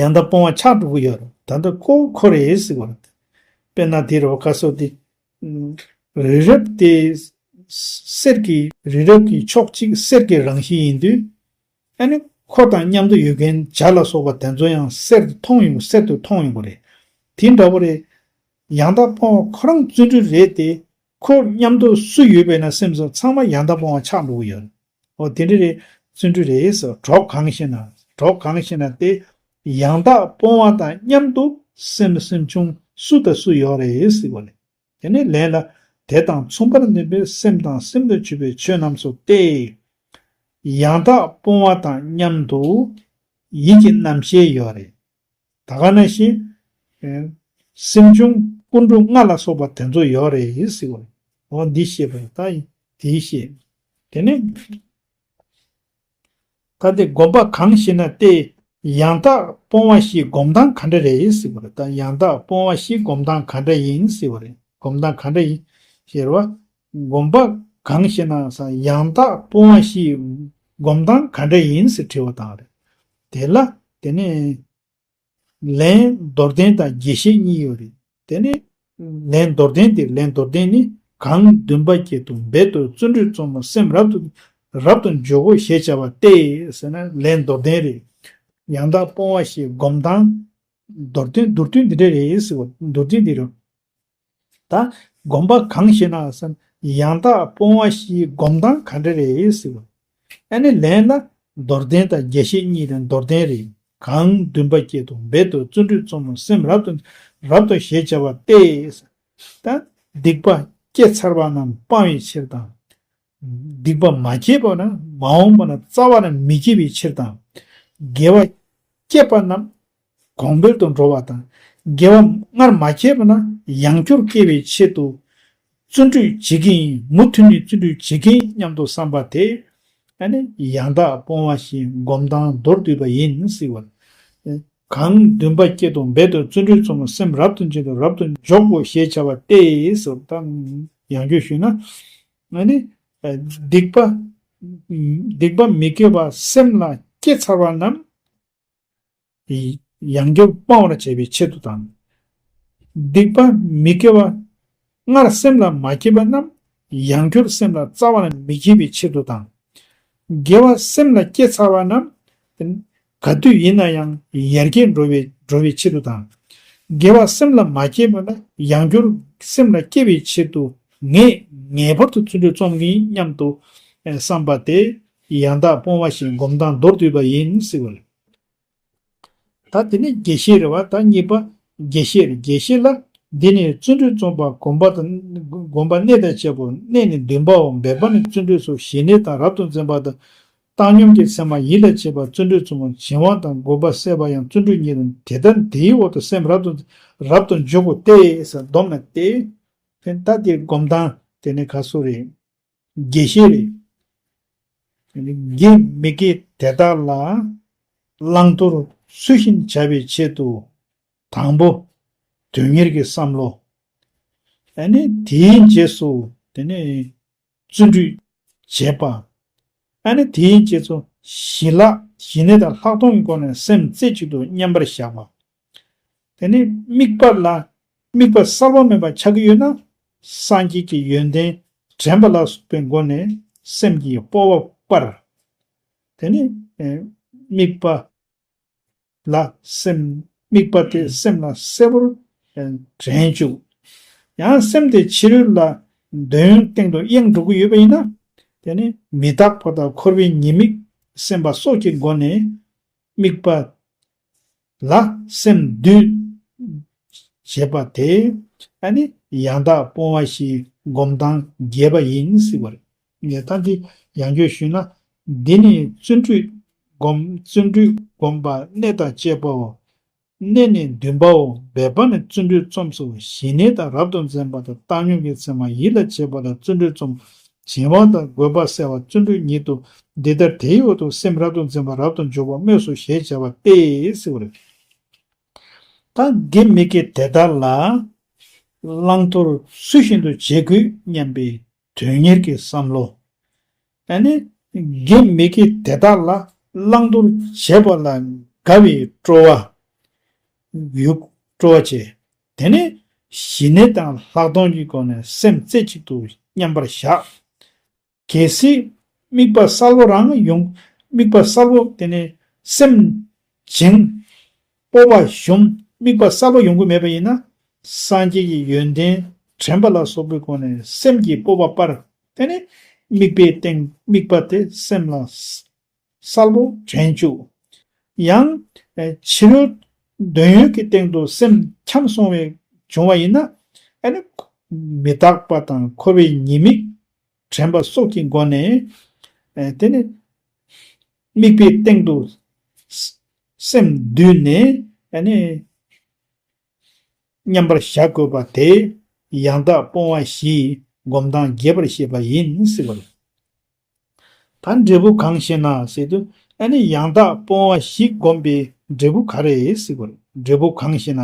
ཡང་དག་སྤོང་བ་ཆགས་འགྲོ་གི་ཡོད་རེད། ད་ལྟ་ཁོ་ཁོ་རེད་ཟེར་བ་རེད། དཔེར་ན་དེ་རེད་བ། ཁ་སོ་དེ། རི་རབ་དེ་གསེར་གྱི་རི་རབ་ཀྱི་ཕྱོགས་གཅིག་གསེར་གྱི་རང་བཞིན་ཡིན་དུས། ཨ་ནི་ཁོ་དང་མཉམ་དུ་ཡོད་མཁན་བྱ་ལ་སོགས་པ་དེ་ཚོ་ཡང་གསེར་དུ་མཐོང་ཡོང་། གསེར་དུ་མཐོང་ཡོང་གི་རེད། དེ་འདྲ་བོ་རེད། ཡང་དག་སྤོང་བ་ཁོ་རང་བརྩོན་འགྲུས་རེད་དེ། ཁོ་མཉམ་དུ་སུ་ཡོད་པས་ན་སེམས་སུ་ཚང་མ་ཡང་དག་སྤོང་བ་ཆགས་འགྲོ་གི་ཡོད། འོ་དེ་འདྲ་རེད། བརྩོན་འགྲུས་རེད་ཟེར། གྲོགས་གང་ཞེ་ན། གྲོགས་གང་ཞེ་ན་དེ། ཡང་དག་སྤོང་བ་དང་མཉམ་དུ་སེམས་སེམས་བྱུང་སུ་དང་སུ་ཡོད་རེད་ཟེར་བ་ལས། དེ་ནས་ལན་ལ། དེ་དང་མཚུངས་པར་ལྡན་པའི་སེམས་དང་སེམས་ལ་འཇུག་པའི་ཆོས་རྣམས་སུ་སྟེ། ཡང་དག་སྤོང་བ་དང་མཉམ་དུ་ཡིད་ཀྱི་རྣམ་ཤེས་ཡོད་རེད། ད་ག་ནང་བཞིན། ཨེ། སེམས་བྱུང་ཀུན་འགྲོ་ལྔ་ལ་སོགས་པ་དེ་ཚོ་ཡོད་རེད་ཟེར་བ་རེད། འོ་འདི་ཤེས་པ་རེད། ད་དེའི་ཤེས། དེ་ནས། ད་དེ་སྒོམ་པ་གང་ཞེ་ན་སྟེ། ཡང་དག་སྤོང་བ་བཞིའི་སྒོམ་སྟངས་ག་འདྲ་རེད་ཟེར་བ་རེད། ད་ཡང་དག་སྤོང་བ་བཞིའི་སྒོམ་སྟངས་ག་འདྲ་ཡིན་ཟེར་བ་རེད། སྒོམ་སྟངས་ག་འདྲ་ཡིན་ཟེར་བ། སྒོམ་པ་གང་ཞེ་ན་ཟེར། ཡང་དག་སྤོང་བ་བཞིའི་སྒོམ་སྟངས་ག་འདྲ་ཡིན་ཟེར་དྲི་བ་བཏང་བ་རེད། དེ་ལ་དེ་ནས། ལན་མདོར་བསྟན་དང་རྒྱས་བཤད་གཉིས་ཡོད་རེད། དེ་ནས་ལན་མདོར་བསྟན་དེ། ལན་མདོར་བསྟན་ནི། གང་འདུན་པ་བསྐྱེད་དུ་འབད་དུ་བརྩོན་འགྲུས་རྩོམ་མོ་སེམས་རབ་ཏུ་རབ་ཏུ་འཇུག་གོ་ཞེས་བྱ་བ་སྟེ་ཟེར་ན་ལན་མདོར་བསྟན་རེད། ཡང་དག་སྤོང་བ་བཞིའི་སྒོམ་སྟངས་མདོར་བསྟན་མདོར་བསྟན་འདི་འདྲ་རེད་ཟེར་བ། མདོར་བསྟན་འདི་རེད། ད་སྒོམ་པ་གང་ཞེ་ན་ཟེར། ཡང་དག་སྤོང་བ་བཞིའི་སྒོམ་སྟངས་ག་འདྲ་རེད་ཟེར་བ། ཨ་ནི་ལན་ལ་མདོར་བསྟན་དང་རྒྱས་བཤད་གཉིས་རེད། མདོར་བསྟན་རེད། གང་འདུན་པ་བསྐྱེད་དུ་འབད་དུ་བརྩོན་འགྲུས་རྩོམ་མོ་སེམས་རབ་ཏུ་རབ་ཏུ་ཞེས་བྱ་བ་སྟེ། ད་སྡིག་པ་སྐྱེ་ཚར་བ་རྣམས་སྤང་བའི་ཕྱིར་དང་། སྡིག་པ་མ་སྐྱེས་པ་ན་མ་འོངས་པ་ན་རྩ་བ་ན་མི་སྐྱེ་བའི་ཕྱིར་དང་། དགེ་བ་སྐྱེས་པ་རྣམས་གོང་འཕེལ་དུ་འགྲོ་བ་དང་། དགེ་བ་སྔར་མ་སྐྱེས་པ་ན་ཡང་བསྐྱར་སྐྱེ་བའི་ཆེད་དུ་བརྩོན་འགྲུས་བྱེད་ཀྱི་ཡིན། མུ་མཐུད་ནས་བརྩོན་འགྲུས་བྱེད་ཀྱི་ཡིན་སྙམ་དུ་བསམ་པ་དེ། ཨ་ནི་ཡང་དག་སྤོང་བ་བཞིའི་སྒོམ་སྟངས་མདོར་བསྡུས་པ་ཡིན་ཟེར་བ། གང་འདུན་པ་བསྐྱེད་དུ་འབད་དུ་བརྩོན་འགྲུས་རྩོམ་མོ་སེམས་རབ་ཏུ་འབྱེད་དུ་རབ་ཏུ་འཇུག་གོ་ཞེས་བྱ་བ་སྟེ་ཟེར། ད་ཡང་བསྐྱར་ཞུས་ན། ཨ་ནི་སྡིག་པ་སྡིག་པ་མི་དགེ་བ་སེམས་ལ་སྐྱེས་ཚར་བ་རྣམས་ཡང་བསྐྱར་སྤང་བར་བྱ་བའི་ཆེད་དུ་དང་། སྡིག་པ་མི་དགེ་བ་སྔར་སེམས་ལ་མ་སྐྱེས་པ་རྣམས་ཡང་བསྐྱར་སེམས་ལ་རྩ་བ་ནས་མི་སྐྱེ་བའི་ཆེད་དུ་དང་། དགེ་བ་སེམས་ལ་སྐྱེས་ཚར་བ་རྣམས་ག་དུས་ཡིན་ན་ཡང་ཡར་རྒྱས་འགྲོ་བའི་འགྲོ་བའི་ཆེད་དུ་དང་། དགེ་བ་སེམས་ལ་མ་སྐྱེས་པ་ན་ཡང་བསྐྱར་སེམས་ལ་སྐྱེ་བའི་ཆེད་དུ་ངེས་ངེས་པར་དུ་བརྩོན་འགྲུས་རྩོམ་གྱི་ཡིན་སྙམ་དུ་བསམ་པ་དེ་ཡང་དག་སྤོང་བ་བཞིའི་སྒོམ་སྟངས་མདོར་བསྡུས་པ་ཡིན་ཟེར་བ་རེད། ད་དེ་ནས་རྒྱས་བཤད་རེད་བ། ད་གཉིས་པ་རྒྱས་བཤད་རེད། རྒྱས་བཤད་ལ། འདི་ནི་བརྩོན་འགྲུས་རྩོམ་པ་སྒོམ་པ་དང་། སྒོམ་པ་གནད་དང་བཅས་པའོ། གནད་ནི་འདུན་པའོ། འབད་པ་ནི་བརྩོན་འགྲུས་སོ། ཞི་གནས་དང་རབ་ཏུ་འཛིན་པ་དང་། བཏང་སྙོམས་ཀྱི་མཚན་མ་ཡིད་ལ་བྱེད་པ་བརྩོན་འགྲུས་རྩོམ་མོ། བྱིང་བ་དང་འགོག་པ་སེལ་བ་ཡང་བརྩོན་འགྲུས་ཉིད་དང་། དེ་ལྟར་དེའི་འོག་ཏུ་སེམས་རབ་ཏུ་རབ་ཏུ་འཇུག་གོ་སྟེ་ཟེར། བསྡོམས་ན་སྟེ། ད་དེ་སྒོམ་སྟངས་དེ་ནི་ག་ཚོད་རེད། རྒྱས་བཤད་རེད། དགེ་མི་དགེ་དེ་དག་ལ་བླང་དོར་ཚུལ་བཞིན་བྱ་བའི་ཆེད་དུ་དང་པོ་དོན་གཉེར་གྱི་བསམ་བློ། ཨ་ནི་དེའི་རྗེས་སུ་དེ་ནས་བརྩོན་འགྲུས་བྱེད་པ། ཨ་ནི་དེའི་རྗེས་སུ་ཞི་ལྷག་ཞི་གནས་དང་ལྷག་མཐོང་གི་སྒོ་ནས་སེམས་རྩེ་གཅིག་ཏུ་མཉམ་པར་བཞག་པ། དེ་ནས་དམིགས་པ་ལ་དམིགས་པ་གསལ་པོ་མེད་པ་ཆགས་ཀྱི་ཡོད་ན། སངས་རྒྱས་ཀྱི་ཡོན་ཏན་དྲན་པ་ལ་སོགས་པའི་སྒོ་ནས་སེམས་ཀྱི་སྤོབས་པ་སྤར། དེ་ནས་ཨེ་དམིགས་པ་ལ་སེམས་དམིགས་པ་དེ་སེམས་ལ་གསལ་པོར་ཨེ་དྲན་བཅུག་ཡང་སེམས་དེ་ཕྱི་རོལ་ལ་འདོད་ཡོན་སྟེང་དུ་གཡེང་འགྲོ་གི་ཡོད་པ་ཡིན་ན། དེ་ནས་མི་རྟག་པ་དང་འཁོར་བའི་ཉེས་དམིགས་སེམས་པ་སོགས་ཀྱི་སྒོ་ནས་དམིགས་པ་ལ་སེམས་འདུས་བྱེད་པ་དེ། ཨ་ནི་ཡང་དག་སྤོང་བ་ཞེས་སྒོམ་སྟངས་རྒྱས་པ་ཡིན་ཟེར་བ་རེད། ངས་ད་འདི་ཡང་བསྐྱར་ཞུས་ན། འདི་ནི་བརྩོན་འགྲུས་སྒོམ་བརྩོན་འགྲུས་སྒོམ་པ་གནད་དང་བཅས་པའོ། གནད་ནི་འདུན་པའོ། འབད་པ་ནི་བརྩོན་འགྲུས་རྩོམ་སོ། ཞི་གནས་དང་རབ་ཏུ་འཛིན་པ་དང་བཏང་སྙོམས་ཀྱི་མཚན་མ་ཡིད་ལ་བྱེད་པ་ལ་བརྩོན་འགྲུས་རྩོམ། བྱིང་བ་དང་རྒོད་པ་སེལ་བ་བརྩོན་འགྲུས་ཉིད་དོ། འདི་ལྟར་དེའི་འོག་ཏུ་སེམས་རབ་ཏུ་འཛིན་པ་རབ་ཏུ་འཇུག་པ་སྨོས་སོ་ཞེས་བྱ་བ་སྟེ་ཟེར་བ་རེད། ད་དགེ་མི་དགེ་དེ་དག་ལ་བླང་དོར་ཚུལ་བཞིན་དུ་བྱེད་དགོས་སྙམ་པའི་དོན་གཉེར་གྱི་བསམ་བློ། ཨ་ནི་དགེ་མི་དགེ་དེ་དག་ལ་བླང་དོར་བྱེད་པ་ལ་དགའ་བའི་སྤྲོ་བ་ཡུག་སྤྲོ་བ་བྱེད། དེ་ནས་ཞི་གནས་དང་ལྷག་མཐོང་གི་སྒོ་ནས་སེམས་རྩེ་གཅིག་ཏུ་མཉམ་པར་བཞག་གལ་སྲིད་དམིགས་པ་གསལ་པོ་རང་ཡོང་དམིགས་པ་གསལ་པོ་དེ་ནས་སེམས་བྱིང་། སྤོབས་པ་ཞུམ། དམིགས་པ་གསལ་པོ་ཡོང་གི་མེད་པ་ཡིན་ན། སངས་རྒྱས་ཀྱི་ཡོན་ཏན་དྲན་པ་ལ་སོགས་པའི་སྒོ་ནས་སེམས་ཀྱི་སྤོབས་པ་སྤར། དེ་ནས་དམིགས་པའི་སྟེང་དམིགས་པ་དེ་སེམས་ལ་གསལ་པོ་དྲན་བཅུག་ཡང་ཕྱི་རོལ་དོན་ཡོད་ཀྱི་སྟེང་དུ་སེམས་འཁྱམས་སོང་བའི་བྱུང་བ་ཡིན་ན། ཨ་ནི་མི་རྟག་པ་དང་འཁོར་བའི་ཉེས་དམིགས་དྲན་པ་སོགས་ཀྱི་སྒོ་ནས། ཨ་དེ་ནི་དམིགས་པའི་སྟེང་དུ་སེམས་བསྡུས་ནས། ཨ་ནི་མཉམ་པར་བཞག་དགོས་པ་དེ་ཡང་དག་སྤོང་བ་བཞིའི་སྒོམ་སྟངས་རྒྱས་པར་བཤད་པ་ཡིན་ཟེར་བ་རེད། ད་འབྲས་བུ་གང་ཞེ་ན་ཟེར་དུས། ཨ་ནི་ཡང་དག་སྤོང་བ་བཞི་བསྒོམས་པའི་འབྲས་བུ་ག་རེ་ཟེར་བ་རེད། འབྲས་བུ་གང་ཞེ་ན།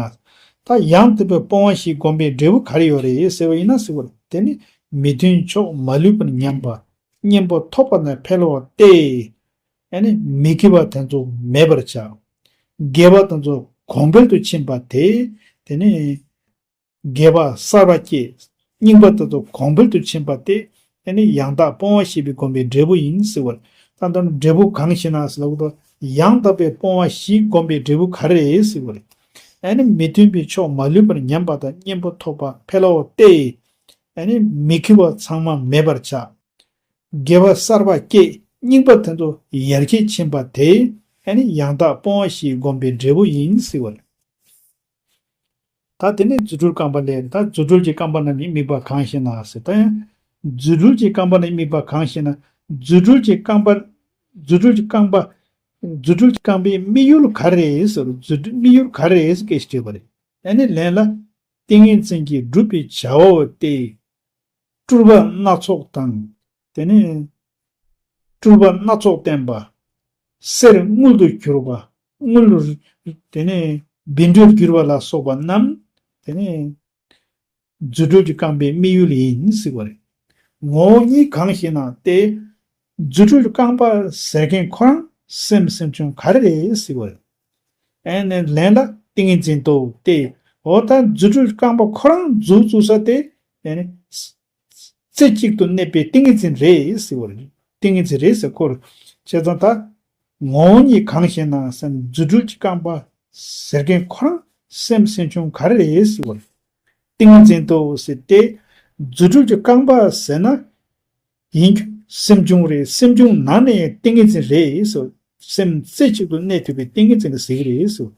ད་ཡང་དག་པའི་སྤོང་བ་བཞི་བསྒོམས་པའི་འབྲས་བུ་ག་རེ་ཡོད་རེད་ཟེར་བ་ཡིན་ན་ཟེར་བ་རེད། དེ་ནི་མི་མཐུན་ཕྱོགས་མ་ལུས་པར་ཉམས་པ། གཉེན་པོ་ཐོབ་པ་ན་འཕེལ་བ་སྟེ། ཨ་ནི་མི་དགེ་བ་དེ་ཚོ་མེད་པར་བྱ། དགེ་བ་དེ་ཚོ་གོང་འཕེལ་དུ་ཕྱིན་པ་དེ། དེ་ནི་དགེ་བ་གསར་པ་སྐྱེ། རྙིང་པ་དེ་ཚོ་གོང་འཕེལ་དུ་ཕྱིན་པ་དེ། ཨ་ནི་ཡང་དག་སྤོང་བ་ཞེས་པའི་སྒོམ་པའི་འབྲས་བུ་ཡིན་ཟེར་བ། ད་ལྟ་ནི་འབྲས་བུ་གང་ཞེ་ན་ཟེར་ལབ་དུས། ཡང་དག་པའི་སྤོང་བ་བཞི་བསྒོམ་པའི་འབྲས་བུ་ག་རེ་རེད་ཟེར་བ་རེད། ཨ་ནི་མི་མཐུན་པའི་ཕྱོགས་མ་ལུས་པར་ཉམས་པ་དང་གཉེན་པོ་ཐོབ་པ་འཕེལ་བ་སྟེ། ཨ་ནི་མི་དགེ་བ་ཚང་མ་མེད་པར་བྱ། དགེ་བ་གསར་པ་སྐྱེ། རྙིང་པ་དེ་ཚོ་ཡར་རྒྱས་ཕྱིན་པ་དེ། ཨ་ནི་ཡང་དག་སྤོང་བ་ཞེས་བསྒོམ་པའི་འབྲས་བུ་ཡིན་ཟེར་བ་རེད། ད་དེ་ནས་རྫུ་འཕྲུལ་རྐང་པ་ལས། ད་རྫུ་འཕྲུལ་གྱི་རྐང་པ་རྣམས་ཀྱི་དམིགས་པ་གང་ཞེ་ན་ཟེར། ད་ཡང་རྫུ་འཕྲུལ་གྱི་རྐང་པ་རྣམས་ཀྱི་དམིགས་པ་གང་ཞེ་ན། རྫུ་འཕྲུལ་གྱི་རྐང་པ། རྫུ་འཕྲུལ་གྱི་རྐང་པ། རྫུ་འཕྲུལ་གྱི་རྐང་པའི་དམིགས་ཡུལ་ག་རེ་རེད་ཟེར། རྫུ་འཕྲུལ་དམིགས་ཡུལ་ག་རེ་རེད་ཟེར་སྐད་ཆ་དྲིས་པ་རེད། ཨ་ནི་ལན་ལ། ཏིང་ངེ་འཛིན་གྱིས་སྒྲུབ་པའི་བྱ་བའོ་སྟེ། སྤྲུལ་པ་སྣ་ཚོགས་དང་། དེ་ནས་སྤྲུལ་པ་སྣ་ཚོགས་བསྟན་པ། གསེར་དངུལ་དུ་གྱུར་པ། དངུལ། དེ་ནས་བཻ་ཌཱུརྱར་གྱུར་པ་ལ་སོགས་པ་རྣམས། དེ་ནས་རྫུ་འཕྲུལ་གྱི་རྐང་པའི་དམིགས་ཡུལ་ཡིན་ཟེར་བ་རེད། ངོ་བོ་ཉིད་གང་ཞེ་ན་སྟེ། རྫུ་འཕྲུལ་རྐང་པ་ཟེར་མཁན་ཁོ་རང་སེམས་སེམས་བྱུང་ག་རེ་རེད་ཟེར་བ་རེད། ཨ་ནི་ལན་ལ་ཏིང་ངེ་འཛིན་ཏོ་སྟེ། འོ་ད་རྫུ་འཕྲུལ་རྐང་པ་ཁོ་རང་མཛུབ་བཙུགས་ས་དེ། ཨ་ནི་རྩེ་གཅིག་ཏུ་གནས་པའི་ཏིང་ངེ་འཛིན་རེད་ཟེར་བ་རེད། ཏིང་ངེ་འཛིན་རེད་ཟེར་ཁོ་རེ། བྱས་ཙང་ད་ངོ་བོ་ཉིད་གང་ཞེ་ན་ཟེར་ན། རྫུ་འཕྲུལ་གྱི་རྐང་པ་ཟེར་མཁན་ཁོ་རང་སེམས་སེམས་བྱུང་ག་རེ་རེད་ཟེར་བ་རེད། ཏིང་ངེ་འཛིན་ཏོ་ཟེར་ཏེ། རྫུ་འཕྲུལ་གྱི་རྐང་པ་ཟེར་ན། ཡིན་རྒྱུ་སེམས་བྱུང་རེད། སེམས་བྱུང་ནང་ནས་ཏིང་ངེ་འཛིན་རེད་ཟེར། སེམས་རྩེ་གཅིག་ཏུ་གནས་ཐུབ་པའི་ཏིང་ངེ་འཛིན་ལ་ཟེར་གྱི་རེད་ཟེར།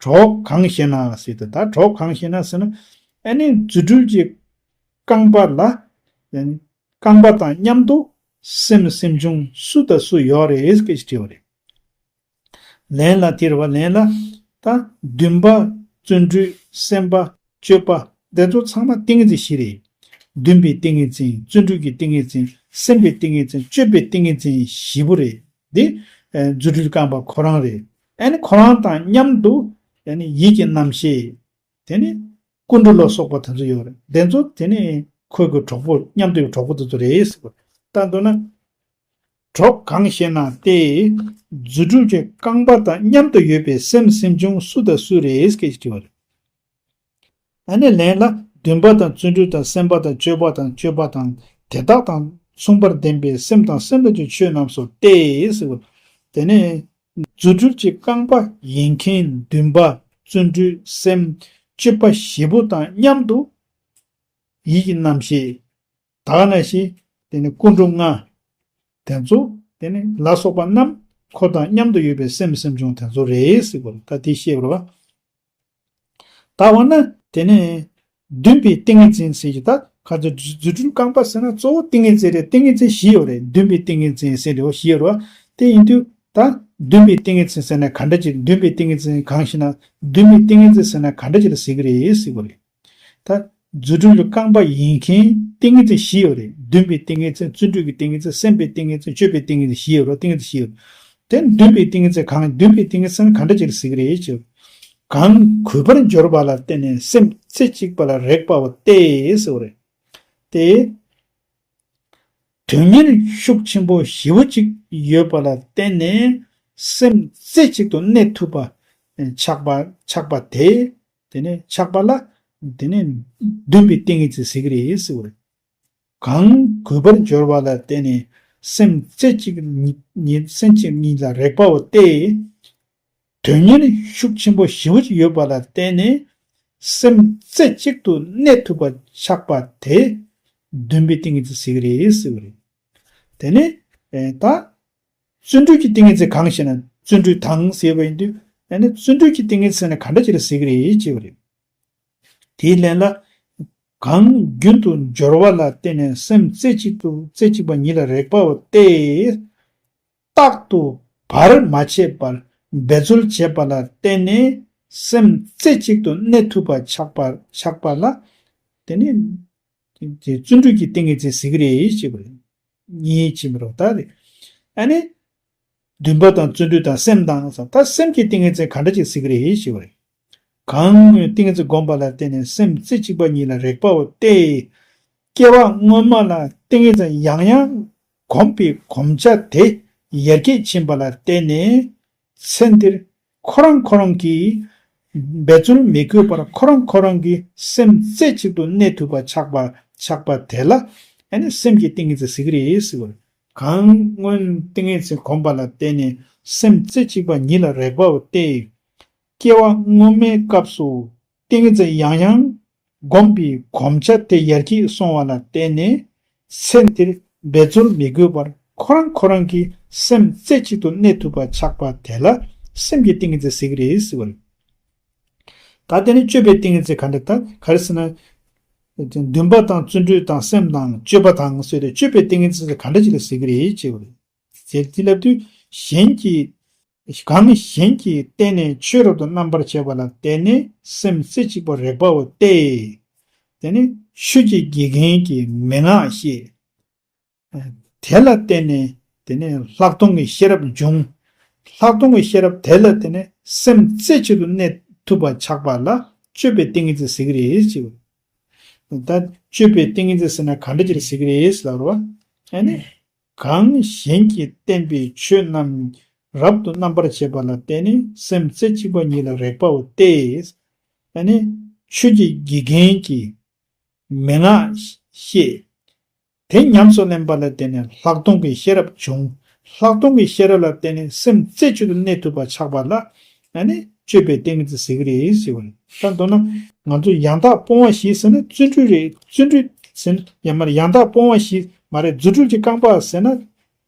གྲོགས་གང་ཞེ་ན་ཟེར་ཏེ། ད་གྲོགས་གང་ཞེ་ན་ཟེར་ན། ཨ་ནི་རྫུ་འཕྲུལ་གྱི་རྐང་པ་ལ། ཨ་ནི་རྐང་པ་དང་མཉམ་དུ་སེམས་སེམས་བྱུང་སུ་དང་སུ་ཡོད་རེད་སྐད་ཆ་དྲིས་པ་རེད། ལན་ལ་དེ་རེད་བ། ལན་ལ། ད་འདུན་པ། བརྩོན་འགྲུས། སེམས་པ། སྤྱོད་པ། དེ་ཚོ་ཚང་མ་ཏིང་ངེ་འཛིན་བཞི་རེད། འདུན་པའི་ཏིང་ངེ་འཛིན། བརྩོན་འགྲུས་ཀྱི་ཏིང་ངེ་འཛིན། སེམས་པའི་ཏིང་ངེ་འཛིན། སྤྱོད་པའི་ཏིང་ངེ་འཛིན་བཞི་པོ་རེད། འདི་ཨ་རྫུ་འཕྲུལ་རྐང་པ་ཁོ་རང་རེད། ཨ་ནི་ཁོ་རང་དང་མཉམ་དུ། ཨ་ནི་ཡིད་ཀྱི་རྣམ་ཤེས། དེ་ནི་ཀུན་འགྲོ་ལ་སོགས་པ་དེ་ཚོ་ཡོད་རེད། དེ་ཚོ་དེ་ནི་ཁོའི་གི་གྲོགས་པོ། མཉམ་དུ་ཡོད་གྲོགས་པོ་དེ་ཚོ་རེད་ཟེར་བ། ད་མདོར་ན། གྲོགས་གང་ཞེ་ན་སྟེ། རྫུ་འཕྲུལ་གྱི་རྐང་པ་དང་མཉམ་དུ་ཡོད་པའི་སེམས་སེམས་བྱུང་སུ་དང་སུ་རེད་སྐད་ཆ་དྲི་བ་རེད། ཨ་ནི་ལན་ལ། འདུན་པ་དང་བརྩོན་འགྲུས་དང་སེམས་པ་དང་སྤྱོད་པ་དང་སྤྱོད་པ་དང་དེ་དག་དང་མཚུངས་པར་ལྡན་པའི་སེམས་དང་སེམས་ལ་གྱུར་ཆོས་རྣམས་སོ་སྟེ་ཟེར་བ། དེ་ནས་རྫུ་འཕྲུལ་གྱི་རྐང་པ་ཡིན་མཁན་འདུན་པ། བརྩོན་འགྲུས། སེམས། སྤྱོད་པ་བཞི་པོ་དང་མཉམ་དུ་ཡིད་ཀྱི་རྣམ་ཤེས། ད་ག་ནང་བཞིན། དེ་ནི་ཀུན་འགྲོ་ལྔ། དེ་ཚོ། དེ་ནི་ལ་སོགས་པ་རྣམས་ཁོ་དང་མཉམ་དུ་ཡོད་པའི་སེམས་སེམས་བྱུང་དེ་ཚོ་རེད་ཟེར་བ། ད་དེ་ཤེས་པ་རེད་བ། ད་འོ་ན་དེ་ནི་འདུན་པའི་ཏིང་ངེ་འཛིན་ཟེར་གྱི། ད་ག་ཚོད་རྫུ་འཕྲུལ་རྐང་པ་ཟེར་ན་གཙོ་བོ་ཏིང་ངེ་འཛིན་རེད། ཏིང་ངེ་འཛིན་བཞི་ཡོད་རེད། འདུན་པའི་ཏིང་ངེ་འཛིན་ཟེར་རེད་བ། བཞི་ཡོད་རེད་བ། དེ་ཡིན་དུས་ད་འདུན་པའི་ཏིང་ངེ་འཛིན་ཟེར་ན་ག་འདྲ་ཅིག་འདུན་པའི་ཏིང་ངེ་འཛིན་གང་ཞེ་ན། འདུན་པའི་ཏིང་ངེ་འཛིན་ཟེར་ན་ག་འདྲ་ཅིག་ལ་ཟེར་གྱི་རེད་ཟེར་བ་རེད། ད་ རྫུ་འཕྲུལ་གྱི་རྐང་པ་ཡིན་མཁན་ཏིང་ངེ་འཛིན་བཞི་ཡོད་རེད། འདུན་པའི་ཏིང་ངེ་འཛིན། བརྩོན་འགྲུས་ཀྱི་ཏིང་ངེ་འཛིན། སེམས་པའི་ཏིང་ངེ་འཛིན། སྤྱོད་པའི་ཏིང་ངེ་འཛིན་བཞི་ཡོད་རེད། ཏིང་ངེ་འཛིན་བཞི་ཡོད་རེད། དེ་འདུན་པའི་ཏིང་ངེ་འཛིན་གང་། འདུན་པའི་ཏིང་ངེ་འཛིན་གང་འདྲ་ཅིག་ལ་ཟེར་གྱི་རེད་ཅེས། གང་གུས་པར་འབྱོར་བ་ལ་བརྟེན་ནས་སེམས་རྩེ་གཅིག་པ་ལ་རེག་པའོ་སྟེ་ཟེར་བ་རེད། དེ། དོན་གཉེར་ཤུགས་ཆེན་པོ་ཞེ་པོ་ཅིག་ཡོད་པ་ལ་བརྟེན་ནས་སེམས་རྩེ་གཅིག་ཏུ་གནས་ཐུབ་པ་ཆགས་པ་ཆགས་པ་དེ། དེ་ནས་ཆགས་པ་ལ། དེ་ནས་འདུན་པའི་ཏིང་ངེ་འཛིན་ཟེར་གྱི་རེད་ཟེར་བ་རེད། གང་གུས་པར་འབྱོར་བ་ལ་བརྟེན་ནས་སེམས་རྩེ་གཅིག་ཉིད་ཉིད་སེམས་གཅིག་ཉིད་ལ་རེག་པའོ་སྟེ། དོན་གཉེར་ཤུགས་ཆེན་པོ་ཞེ་པོ་ཅིག་ཡོད་པ་ལ་བརྟེན་ནས་སེམས་རྩེ་གཅིག་ཏུ་གནས་ཐུབ་པ་ཆགས་པ་དེ་འདུན་པའི་ཏིང་ངེ་འཛིན་ཟེར་གྱི་རེད་ཟེར་བ་རེད། དེ་ནས་ཨེ་ད་བརྩོན་འགྲུས་ཀྱི་ཏིང་ངེ་འཛིན་གང་ཞེ་ན། བརྩོན་འགྲུས་དང་ཟེར་བ་ཡིན་དུས་ཨ་ནི་བརྩོན་འགྲུས་ཀྱི་ཏིང་ངེ་འཛིན་ཟེར་ན་ག་འདྲ་ཅིག་ལ་ཟེར་གྱི་རེད་ཅེས་པ་རེད། དེའི་ལན་ལ། གང་རྒྱུན་དུ་འབྱོར་བ་ལ་བརྟེན་ནས་སེམས་རྩེ་གཅིག་ཏུ་རྩེ་གཅིག་པ་ཉིད་ལ་རེག་པའོ་སྟེ། རྟག་ཏུ་བར་མ་ཆད་པར་འབད་རྩོལ་བྱེད་པ་ལ་བརྟེན་ནས་སེམས་རྩེ་གཅིག་ཏུ་གནས་ཐུབ་པ་ཆགས་པ་ཆགས་པ་ལ། དེ་ནི་དེ་བརྩོན་འགྲུས་ཀྱི་ཏིང་ངེ་འཛིན་ཟེར་གྱི་རེད་ཅེས་པ་རེད། ངེས་ཅིག་མི་རུང་ད་རེད། ཨ་ནི། འདུན་པ་དང་བརྩོན་འགྲུས་དང་སེམས་དང་ཟེར། ད་སེམས་ཀྱི་ཏིང་ངེ་འཛིན་ག་འདྲ་ཅིག་ཟེར་གྱི་རེད་ཞེས་པ་རེད། གང་ཏིང་ངེ་འཛིན་བསྒོམ་པ་ལ་བརྟེན་ནས་སེམས་རྩེ་གཅིག་པ་ཉིད་ལ་རེག་པའོ་སྟེ། སྐྱེ་བ་སྔོན་མ་ལ་ཏིང་ངེ་འཛིན་ཡང་ཡང་བསྒོམས་པའི་གོམས་ཆ་དེ་ཡར་རྒྱས་ཕྱིན་པ་ལ་བརྟེན་ནས། ཚེ་འདིར་ཁོ་རང་ཁོ་རང་གིས་འབད་རྩོལ་མི་དགོས་པར་ཁོ་རང་ཁོ་རང་གིས་སེམས་རྩེ་གཅིག་ཏུ་གནས་ཐུབ་པ་ཆགས་པ་ཆགས་པ་དེ་ལ་ཨ་ནི་སེམས་ཀྱི་ཏིང་ངེ་འཛིན་ཟེར་གྱི་རེད་ཟེར་བ་རེད། གང་སྔོན་ཏིང་ངེ་འཛིན་བསྒོམས་པ་ལ་བརྟེན་ནས་སེམས་རྩེ་གཅིག་པ་ཉིད་ལ་རེག་པའོ་སྟེ། སྐྱེ་བ་སྔོན་མའི་སྐབས་སུ་ཏིང་ངེ་འཛིན་ཡང་ཡང་བསྒོམས་པའི་གོམས་ཆ་དེ་ཡར་རྒྱས་སོང་བ་ལ་བརྟེན་ནས། ཚེ་འདིར་འབད་རྩོལ་མི་དགོས་པར་ཁོ་རང་ཁོ་རང་གིས་སེམས་རྩེ་གཅིག་ཏུ་གནས་ཐུབ་པ་ཆགས་པ་དེ་ལ་སེམས་ཀྱི་ཏིང་ངེ་འཛིན་ཟེར་གྱི་རེད་ཟེར་བ་རེད། ད་དེ་ནི་སྤྱོད་པའི་ཏིང་ངེ་འཛིན་ག་འདྲ་ད་ག་རེ་ཟེར་ན། འདུན་པ་དང་བརྩོན་འགྲུས་དང་སེམས་དང་སྤྱོད་པ་དང་ཟེར་ཏེ་སྤྱོད་པའི་ཏིང་ངེ་འཛིན་ག་འདྲ་ཅིག་ལ་ཟེར་གྱི་རེད་ཅེས་པ་རེད། ཟེར་དེ་ལབ་དུས་གཞན་གྱིས། གང་གཞན་གྱིས་བརྟེན་ནས་ཆོས་རབ་ཏུ་རྣམ་པར་འབྱེད་པ་ལ་བརྟེན་ནས་སེམས་རྩེ་གཅིག་པ་རེག་པའོ་སྟེ། དེ་ནི་ཆོས་ཀྱི་དགེ་རྒན་གྱི་མན་ངག་ཤེས། དེ་ལ་བརྟེན་ནས་དེ་ནི་ལྷག་མཐོང་གི་ཤེས་རབ་འབྱུང་། ལྷག་མཐོང་གི་ཤེས་རབ་དེ་ལ་བརྟེན་ནས་སེམས་རྩེ་གཅིག་ཏུ་གནས་ཐུབ་པ་ཆགས་པ་ལ་སྤྱོད་པའི་ཏིང་ངེ་འཛིན་ཟེར་གྱི་རེད་ཅེས། ད་སྤྱོད་པའི་ཏིང་ངེ་འཛིན་ཟེར་ན་ག་འདྲ་ཅིག་ལ་ཟེར་གྱི་རེད་ལབ་རོ། ཨ་ནི། གང་གཞན་གྱིས་བསྟན་པའི་ཆོས་རྣམས་རབ་ཏུ་རྣམ་པར་འབྱེད་པ་ལ་བརྟེན་ནས་སེམས་རྩེ་གཅིག་པ་ཉིད་ལ་རེག་པའོ་སྟེ། ཨ་ནི། ཆོས་ཀྱི་དགེ་རྒན་གྱི་མན་ངག་ཤེས། དེ་ཉམས་སུ་ལེན་པ་ལ་བརྟེན་ནས་ལྷག་མཐོང་གི་ཤེས་རབ་འབྱུང་། ལྷག་མཐོང་གི་ཤེས་རབ་ལ་བརྟེན་ནས་སེམས་རྩེ་གཅིག་ཏུ་གནས་ཐུབ་པ་ཆགས་པ་ལ། ཨ་ནི་སྤྱོད་པའི་ཏིང་ངེ་འཛིན་ཟེར་གྱི་རེད་ཟེར་བ་རེད། ད་མདོར་ན་ང་ཚོ་ཡང་དག་སྤོང་བ་བཞི་ཟེར་ན་བརྩོན་འགྲུས་རེད། བརྩོན་འགྲུས་ཟེར་ན་ཡང་མ་རེད། ཡང་དག་སྤོང་བ་བཞི་མ་རེད། རྫུ་འཕྲུལ་གྱི་རྐང་པ་ཟེར་ན།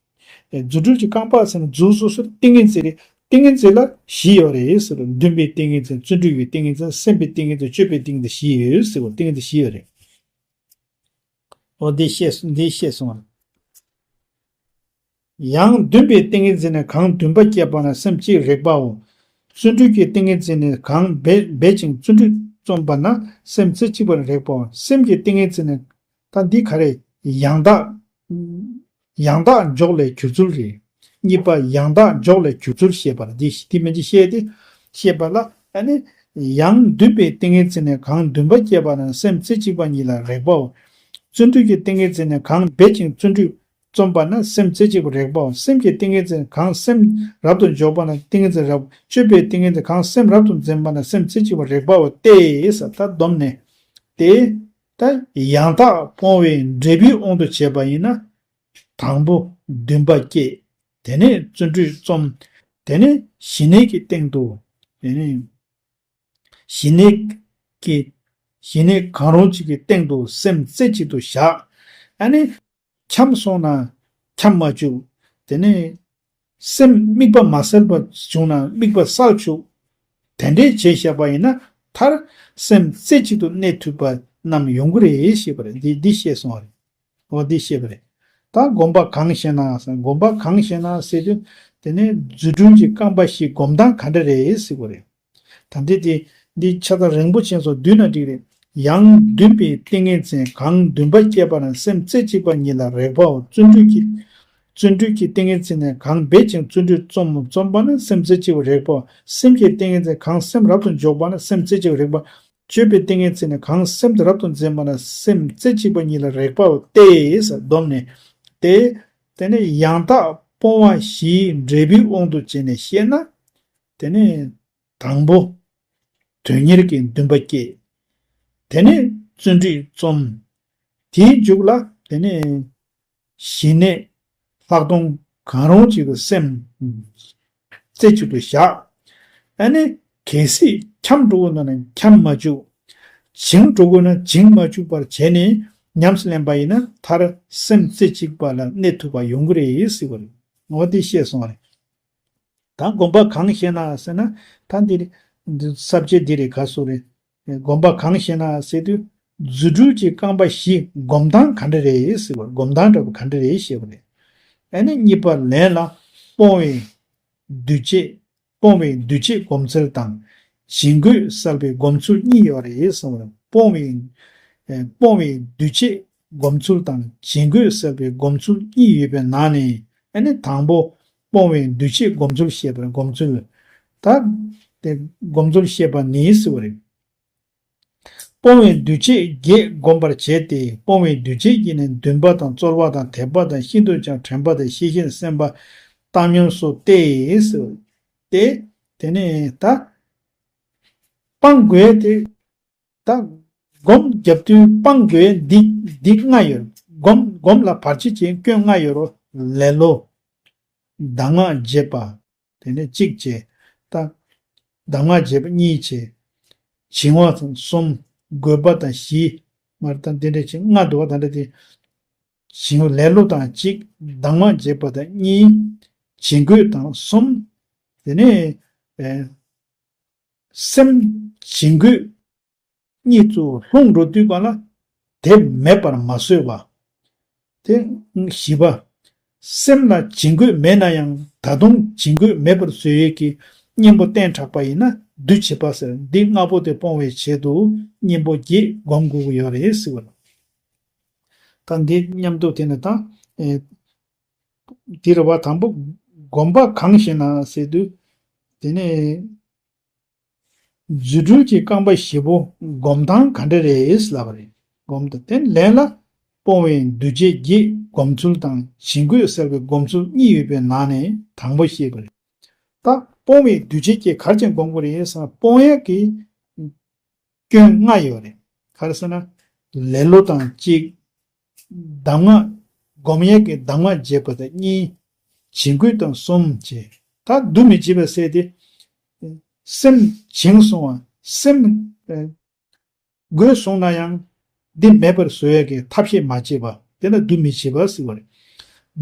རྫུ་འཕྲུལ་གྱི་རྐང་པ་ཟེར་ན་རྫུ་སོ་སོར་ཏིང་ངེ་འཛིན་རེད། ཏིང་ངེ་འཛིན་ལ་བཞི་ཡོད་རེད་ཟེར་རོ། འདུན་པའི་ཏིང་ངེ་འཛིན། བརྩོན་འགྲུས་ཀྱི་ཏིང་ངེ་འཛིན། སེམས་པའི་ཏིང་ངེ་འཛིན། སྤྱོད་པའི་ཏིང་ངེ་འཛིན་བཞི་ཡོད་ཟེར་རོ། ཏིང་ངེ་འཛིན་བཞི་ཡོད་རེད། འོ་འདི་ཤེས་འདི་ཤེས་སོང་བ། ཡང་འདུན་པའི་ཏིང་ངེ་འཛིན་ནི་གང་འདུན་པ་སྐྱེས་པ་ན་སེམས་གཅིག་རེག་པའོ། བརྩོན་འགྲུས་ཀྱི་ཏིང་ངེ་འཛིན་ནི་གང་འབད་འབད་ཅིང་བརྩོན་འགྲུས་རྩོམ་པ་ན་སེམས་རྩེ་གཅིག་པར་རེག་པའོ། སེམས་ཀྱི་ཏིང་ངེ་འཛིན་ནི། ད་འདི་ག་རེ། ཡང་དག་ཡང་དག་འཇོག་ལས་གྱུར་ཚུལ་རེད། གཉིས་པ་ཡང་དག་འཇོག་ལས་གྱུར་ཚུལ་བཤད་པ་ལ་འདི་འདི་མིན་གྱི་བཤད་དེ། བཤད་པ་ལ་ཨ་ནི། ཡང་འདུན་པའི་ཏིང་ངེ་འཛིན་ནི་གང་འདུན་པ་སྐྱེས་པ་ན་སེམས་རྩེ་གཅིག་པ་ཉིད་ལ་རེག་པའོ། བརྩོན་འགྲུས་ཀྱི་ཏིང་ངེ་འཛིན་ནི་གང་འབད་ཅིང་བརྩོན་འགྲུས་རྩོམ་པ་ན་སེམས་རྩེ་གཅིག་པ་རེག་པའོ། སེམས་ཀྱི་ཏིང་ངེ་འཛིན་གང་སེམས་རབ་ཏུ་འཇོག་པ་ན་ཏིང་ངེ་འཛིན་རབ། སྤྱོད་པའི་ཏིང་ངེ་འཛིན་གང་སེམས་རབ་ཏུ་འཛིན་པ་ན་སེམས་རྩེ་གཅིག་པ་རེག་པའོ་སྟེ་ཟེར། ད་སྡོམ་ནས་དེ། ད་ཡང་དག་སྤོང་བའི་འབྲས་བུའི་དབང་དུ་བྱས་པ་ཡིན་ན། དང་པོ་འདུན་པ་སྐྱེས། དེ་ནས་བརྩོན་འགྲུས་རྩོམ། དེ་ནས་ཞི་གནས་ཀྱི་སྟེང་དུ། དེ་ནས་ཞི་གནས་ཀྱི། ཞི་གནས་གང་རུང་གཅིག་གི་སྟེང་དུ་སེམས་རྩེ་གཅིག་ཏུ་བཞག་ཨ་ནི། འཁྱམས་སོང་ན་འཁྱམས་མ་བཅུག་དེ་ནས་སེམས་དམིགས་པ་མ་གསལ་བ་བྱུང་ན་དམིགས་པ་གསལ་བཅུག་དེ་འདྲས་བྱས་བཞག་པ་ཡིན་ན་མཐར་སེམས་རྩེ་གཅིག་ཏུ་གནས་ཐུབ་པ་རྣམས་ཡོང་གི་རེད་ཞེས་པ་རེད། འདི་འདི་ཤེས་སོང་བ་རེད། འོ་འདི་ཤེས་པ་རེད། ད་སྒོམ་པ་གང་ཞེ་ན་ཟེར། སྒོམ་པ་གང་ཞེ་ན་ཟེར་དུས་དེ་ནས་རྫུ་འཕྲུལ་གྱི་རྐང་པ་བཞི་སྒོམ་སྟངས་ག་འདྲ་རེད་ཟེར་བ་རེད། ད་འདི་དེ་འདི་ཆ་ཚང་རིང་པོ་ཅན་སོགས་བསྡུས་ན་འགྲིག་རེད། ཡང་འདུན་པའི་ཏིང་ངེ་འཛིན་གང་འདུན་པ་སྐྱེས་པ་ན་སེམས་རྩེ་གཅིག་པ་ཉིད་ལ་རེག་པའོ། བརྩོན་འགྲུས་ཀྱི་བརྩོན་འགྲུས་ཀྱི་ཏིང་ངེ་འཛིན་ནི་གང་འབད་ཅིང་བརྩོན་འགྲུས་རྩོམ་རྩོམ་པ་ན་སེམས་རྩེ་གཅིག་པ་རེག་པའོ། སེམས་ཀྱི་ཏིང་ངེ་འཛིན་གང་སེམས་རབ་ཏུ་འཇོག་པ་ན་སེམས་རྩེ་གཅིག་པ་རེག་པ། སྤྱོད་པའི་ཏིང་ངེ་འཛིན་ནི་གང་སེམས་རབ་ཏུ་འཛིན་པ་ན་སེམས་རྩེ་གཅིག་པ་ཉིད་ལ་རེག་པའོ་སྟེ། ཟེར་བསྡོམས་ནས་ཏེ། དེ་ནས་ཡང་དག་སྤོང་བ་བཞིའི་འབྲས་བུའི་དབང་དུ་བྱས་ནས་བཤད་ན། དེ་ནས་དང་པོ། དོན་གཉེར་གྱི་འདུན་པ་སྐྱེས། དེ་ནས་བརྩོན་འགྲུས་རྩོམ། དེའི་མཇུག་ལ་དེ་ནས་ཞི་གནས་ལྷག་མཐོང་གང་རུང་གཅིག་ཏུ་སེམས་རྩེ་གཅིག་ཏུ་བཞག་ཨ་ནི་གལ་སྲིད་འཁྱམས་འགྲོ་དགོས་ན་འཁྱམས་མ་བཅུག་བྱིང་འགྲོ་དགོས་ན་བྱིང་མ་བཅུག་པར་བྱས་ནས་ཉམས་སུ་ལེན་པ་ཡིན་ན་མཐར་སེམས་རྩེ་གཅིག་པ་ལ་གནས་ཐུབ་པ་ཡོང་གི་རེད་ཟེར་བ་རེད། འོ་དེ་བཤད་སོང་བ་རེད། ད་སྒོམ་པ་གང་ཞེ་ན་ཟེར་ན། ད་འདི་རེད། འདི་ས་བཅད་འདི་རེད་ག་སོ་རེད། སྒོམ་པ་གང་ཞེ་ན་ཟེར་དུས། རྫུ་འཕྲུལ་གྱི་རྐང་པ་བཞི་སྒོམ་སྟངས་ག་འདྲ་རེད་ཟེར་བ། སྒོམ་སྟངས་འདྲ་པོ་ག་འདྲ་རེད་ཞེས་པ་རེད། ཨ་ནི་གཉིས་པ་ལན་ལ་སྤོང་བའི་འདུས་བྱས། སྤོང་བའི་འདུས་བྱས་སྒོམ་ཚུལ་དང་། བྱིང་རྒོད་བསལ་བའི་སྒོམ་ཚུལ་གཉིས་ཡོད་རེད་གསུངས་པ་རེད། སྤོང་བའི་ཨ་སྤོང་བའི་འདུས་བྱས་སྒོམ་ཚུལ་དང་བྱིང་རྒོད་བསལ་བའི་སྒོམ་ཚུལ་གཉིས་ཡོད་པའི་ནང་ནས་ཨ་ནི་དང་པོ། སྤོང་བའི་འདུས་བྱས་སྒོམ་ཚུལ་བཤད་པར་སྒོམ་ཚུལ། ད་དེ་སྒོམ་ཚུལ་བཤད་པ་ནི་ཟེར་བ་རེད། སྤོང་བའི་འདུས་བྱས་བརྒྱད་བསྒོམ་པར་བྱེད་དེ། སྤོང་བའི་འདུས་བྱས་ཀྱིས་ནི་འདུན་པ་དང་རྩོལ་བ་དང་དད་པ་དང་ཤིན་ཏུ་ཀྱང་དྲན་པ་དང་ཤེས་བཞིན་སེམས་པ་བཏང་སྙོམས་སུ་སྟེ་ཟེར་ཏེ། དེ་ནས་ད་སྤང་དགོས་ཏེ། ད་སྒོམ་རྒྱབ་དུས་སྤང་དགོས་འདི་འདི་ལྔ་ཡོད། སྒོམ་སྒོམ་ལ་བར་ཆད་ཅན་སྐྱོན་ལྔ་ཡོད་རོ། ལེ་ལོ། གདམས་ངག་བརྗེད་པ། དེ་ནས་གཅིག་བྱས། ད་གདམས་ངག་བརྗེད་པ་གཉིས་བྱས། བྱིང་བ་གསུམ། རྒོད་པ་དང་བཞི། མར་ད་འདི་འདྲ་བྱས་ལྔ་འདུག་བ། ད་འདྲ་དེ། བྱིང་ལེ་ལོ་དང་གཅིག་གདམས་ངག་བརྗེད་པ་དང་གཉིས། བྱིང་རྒོད་དང་གསུམ། དེ་ནས་ཨེ། སེམས་བྱིང་རྒོད་གཉིས་སུ་ལྷུང་འགྲོ་དུས་གང་ལ་དེ་མེད་པར་མ་བཟོད་པ། དེ་བཞི་པ། སེམས་ལ་བྱིང་རྒོད་མེད་ན་ཡང་ད་དུང་བྱིང་རྒོད་མེད་པར་བཟོ་ཡས་ཀྱི་གཉེན་པོ་བསྟེན་དྲགས་པ་ཡིན་ན་འདུ་བྱེད་པ་ཟེར། འདི་ལྔ་པོ་དེ་སྤོང་བའི་ཆེད་དུ་གཉེན་པོ་བརྒྱད་སྒོམ་དགོས་ཀྱི་ཡོད་རེད་ཟེར་བ། ད་འདི་མཉམ་དུ་དེ་ནི་ད། ཨེ། འདི་རེད་བ། དང་པོ་སྒོམ་པ་གང་ཞེ་ན་ཟེར་དུས། དེ་ནས་རྫུ་འཕྲུལ་གྱི་རྐང་པ་བཞི་པོ་སྒོམ་སྟངས་ག་འདྲ་རེད་ལབ་པ་རེད། སྒོམ་དང་དེ་ལན་ལ་སྤོང་བའི་འདུས་བྱས་བརྒྱད་སྒོམ་ཚུལ་དང་བྱིང་རྒོད་བསལ་བའི་སྒོམ་ཚུལ་གཉིས་ཡོད་པའི་ནང་ནས་དང་པོ་བཤད་པ་རེད། ད་སྤོང་བའི་འདུས་བྱས་བརྒྱད་ག་རེ་བྱས་ནས་སྒོམ་དགོས་རེད་ཟེར་ན་སྤོང་ཡག་གི་སྐྱོན་ལྔ་ཡོད་རེད། ག་རེ་ཟེར་ན། ལེ་ལོ་དང་གཅིག་གདམས་ངག་སྒོམ་ཡས་ཀྱི་གདམས་ངག་བརྗེད་པ་དང་གཉིས། བྱིང་རྒོད་དང་གསུམ་བྱས། ད་འདུ་མི་བྱེད་པ་ཟེར་ཏེ། སེམས་བྱིང་སོང་བ། སེམས་ཨེ་རྒོད་སོང་ན་ཡང་འདི་མེད་པར་བཟོ་ཡས་ཀྱི་ཐབས་ཤེས་མ་བྱེད་པ། དེ་ལ་འདུ་མི་བྱེད་པ་ཟེར་བ་རེད།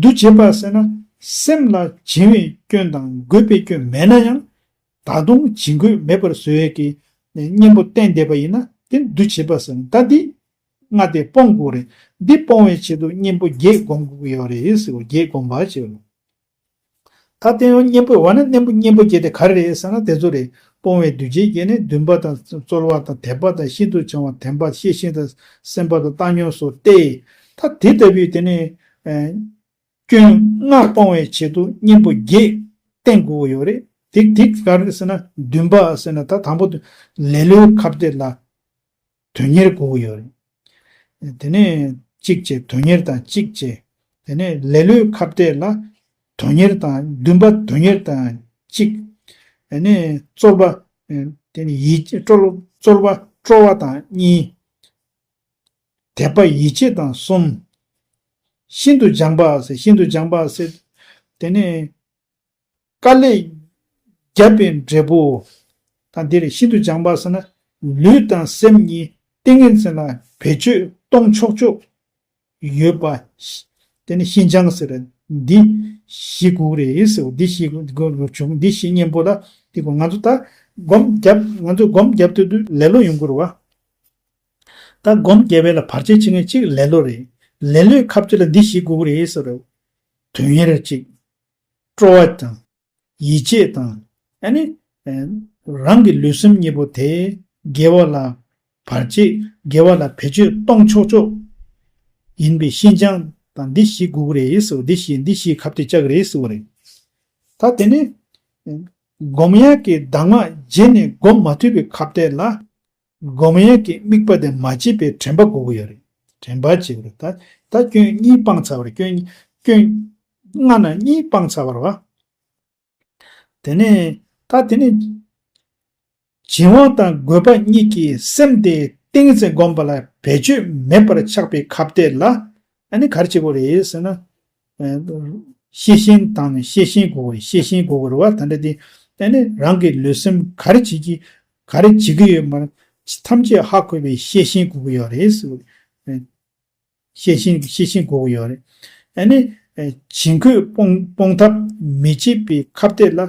འདུ་བྱེད་པ་ཟེར་ན་སེམས་ལ་བྱིང་བའི་སྐྱོན་དང་རྒོད་པའི་སྐྱོན་མེད་ན་ཡང་། ད་དུང་བྱིང་རྒོད་མེད་པར་བཟོ་ཡས་ཀྱི་གཉེན་པོ་བསྟེན་བསྡད་པ་ཡིན་ན་དེ་འདུ་བྱེད་པ་ཟེར། ད་འདི་ལྔ་དེ་སྤོང་དགོས་རེད། འདི་སྤོང་བའི་ཆེད་དུ་གཉེན་པོ་བརྒྱད་སྒོམ་དགོས་ཀྱི་ཡོད་རེད་ཟེར་བ། བརྒྱད་སྒོམ་པ་ཟེར་བ། ད་དེ་ཡང་གཉེན་པོ་འོ་ན་གཉེན་པོ་གཉེན་པོ་བརྒྱད་དེ་ག་རེ་རེད་ཟེར་ན་དེ་ཚོ་རེད། སྤོང་བའི་འདུས་བྱས་བརྒྱད་ནི་འདུན་པ་དང་རྩོལ་བ་དང་དད་པ་དང་ཤིན་ཏུ་བྱང་བ་དད་པ་ཤེས་བཞིན་དང་སེམས་པ་དང་བཏང་སྙོམས་སོ་སྟེ། ད་དེ་ལྟ་བུའི་དེ་ནི། སྐྱོན་ལྔ་སྤོང་བའི་ཆེད་དུ་གཉེན་པོ་བརྒྱད་བསྟེན་དགོས་ཀྱི་ཡོད་རེད། དེ་དེ་ག་རེ་ཟེར་ན་འདུན་པ་ཟེར་ན་ད་དང་པོ་དེ་ལེ་ལོའི་ཁ་གཏད་ལ་དོན་གཉེར་དགོས་ཀྱི་ཡོད་རེད། དེ་ནས་གཅིག་བྱས་དོན་གཉེར་དང་གཅིག་བྱས། དེ་ནས་ལེ་ལོའི་ཁ་གཏད་ལ་དོན་གཉེར་དང་འདུན་པ་དོན་གཉེར་དང་གཅིག་དེ་ནས་རྩོལ་བ། དེ་ནས་ཡིད་རྩོལ་རྩོལ་བ་སྤྲོ་བ་དང་གཉིས། དད་པ་ཡིད་ཆེས་དང་གསུམ། ཤིན་ཏུ་སྦྱངས་པ་ཟེར། ཤིན་ཏུ་སྦྱངས་པ་ཟེར། དེ་ནས་དཀའ་ལས་བརྒྱབ་པའི་འབྲས་བུ། ད་འདིར་ཤིན་ཏུ་སྦྱངས་པ་ཟེར་ན་ལུས་དང་སེམས་གཉིས་ཏིང་ངེ་འཛིན་ལ་བེད་སྤྱོད་གཏོང་ཆོག་ཆོག་ཡོད་པ། དེ་ནི་ཤིན་སྦྱངས་ཟེར། འདི་བཞི་དགོས་རེད་ཟེར། འདི་བཞི་དགོས་རེད་བྱུང་། འདི་བཞི་གཉེན་པོ་ལ་འདི་དགོས། ང་ཚོ་ད་སྒོམ་བརྒྱབ། ང་ཚོ་སྒོམ་བརྒྱབ་དུས་དུས་ལེ་ལོ་ཡོང་གི་རེད་བ། ད་སྒོམ་བརྒྱབ་པ་ལ་བར་ཆད་བྱེད་མཁན་གཅིག་ལེ་ལོ་རེད། ལེ་ལོའི་ཁ་གཏད་ལ་འདི་བཞི་དགོས་ཀྱི་རེད་ཟེར་རོ། དོན་གཉེར་གཅིག་སྤྲོ་བ་དང་། ཡིད་ཆེས་དང་། ཨ་ནི། ཨེ། རང་གི་ལུས་སེམས་གཉིས་པོ་དེ་དགེ་བ་ལ་ བར་ཆད་དགེ་བ་ལ་བེད་སྤྱོད་གཏོང་ཆོག་ཆོག་ཡིན་པའི་ཤིན་སྦྱངས་དང་འདི་བཞི་དགོས་ཀྱི་རེད་ཟེར། འདི་བཞི་འདི་བཞི་ཁ་གཏད་བཅག་གི་རེད་ཟེར་བ་རེད། ད་དེ་ནས་སྒོམ་ཡག་གི་གདམས་ངག་རྗེས་ནས་སྒོམ་མ་ཐུབ་པའི་ཁ་གཏད་ལ། སྒོམ་ཡག་གི་དམིགས་པ་དེ་མ་བརྗེད་པའི་དྲན་པ་དགོས་ཀྱི་ཡོད་རེད། དྲན་པ་བརྗེད་དགོས་རེད། ད་ད་སྐྱོན་གཉིས་སྤངས་ཚར་བ་རེད། སྐྱོན་སྐྱོན་ལྔ་ནང་གཉིས་སྤངས་ཚར་བ་རེད་བ། དེ་ནས་ད་དེ་ནས་བྱིང་བ་དང་རྒོད་པ་གཉིས་ཀྱིས་སེམས་དེ་ཏིང་ངེ་འཛིན་སྒོམ་པ་ལ་བེད་སྤྱོད་མེད་པར་ཆགས་པའི་ཁ་གཏད་ལ། ཨ་ནི་ག་རེ་བྱེད་དགོས་རེད་ཟེར་ན། ཤེས་བཞིན་དང་ནི་ཤེས་བཞིན་དགོས་རེད། ཤེས་བཞིན་དགོས་རེད་བ། ད་འདྲ་དེ་ཨ་ནི་རང་གི་ལུས་སེམས་ག་རེ་བྱེད་ཀྱི་ག་རེ་བྱེད་ཀྱི་ཡོད་མ་ཐམས་ཅད་ཧ་གོ་བའི་ཤེས་བཞིན་དགོས་ཀྱི་ཡོད་རེད་ཟེར། ཤེས་བཞིན་ཤེས་བཞིན་དགོས་ཀྱི་ཡོད་རེད། ཨ་ནི་བྱིང་རྒོད་སྤོང་སྤོང་ཐབས་མི་བྱེད་པའི་ཁ་གཏད་ལ།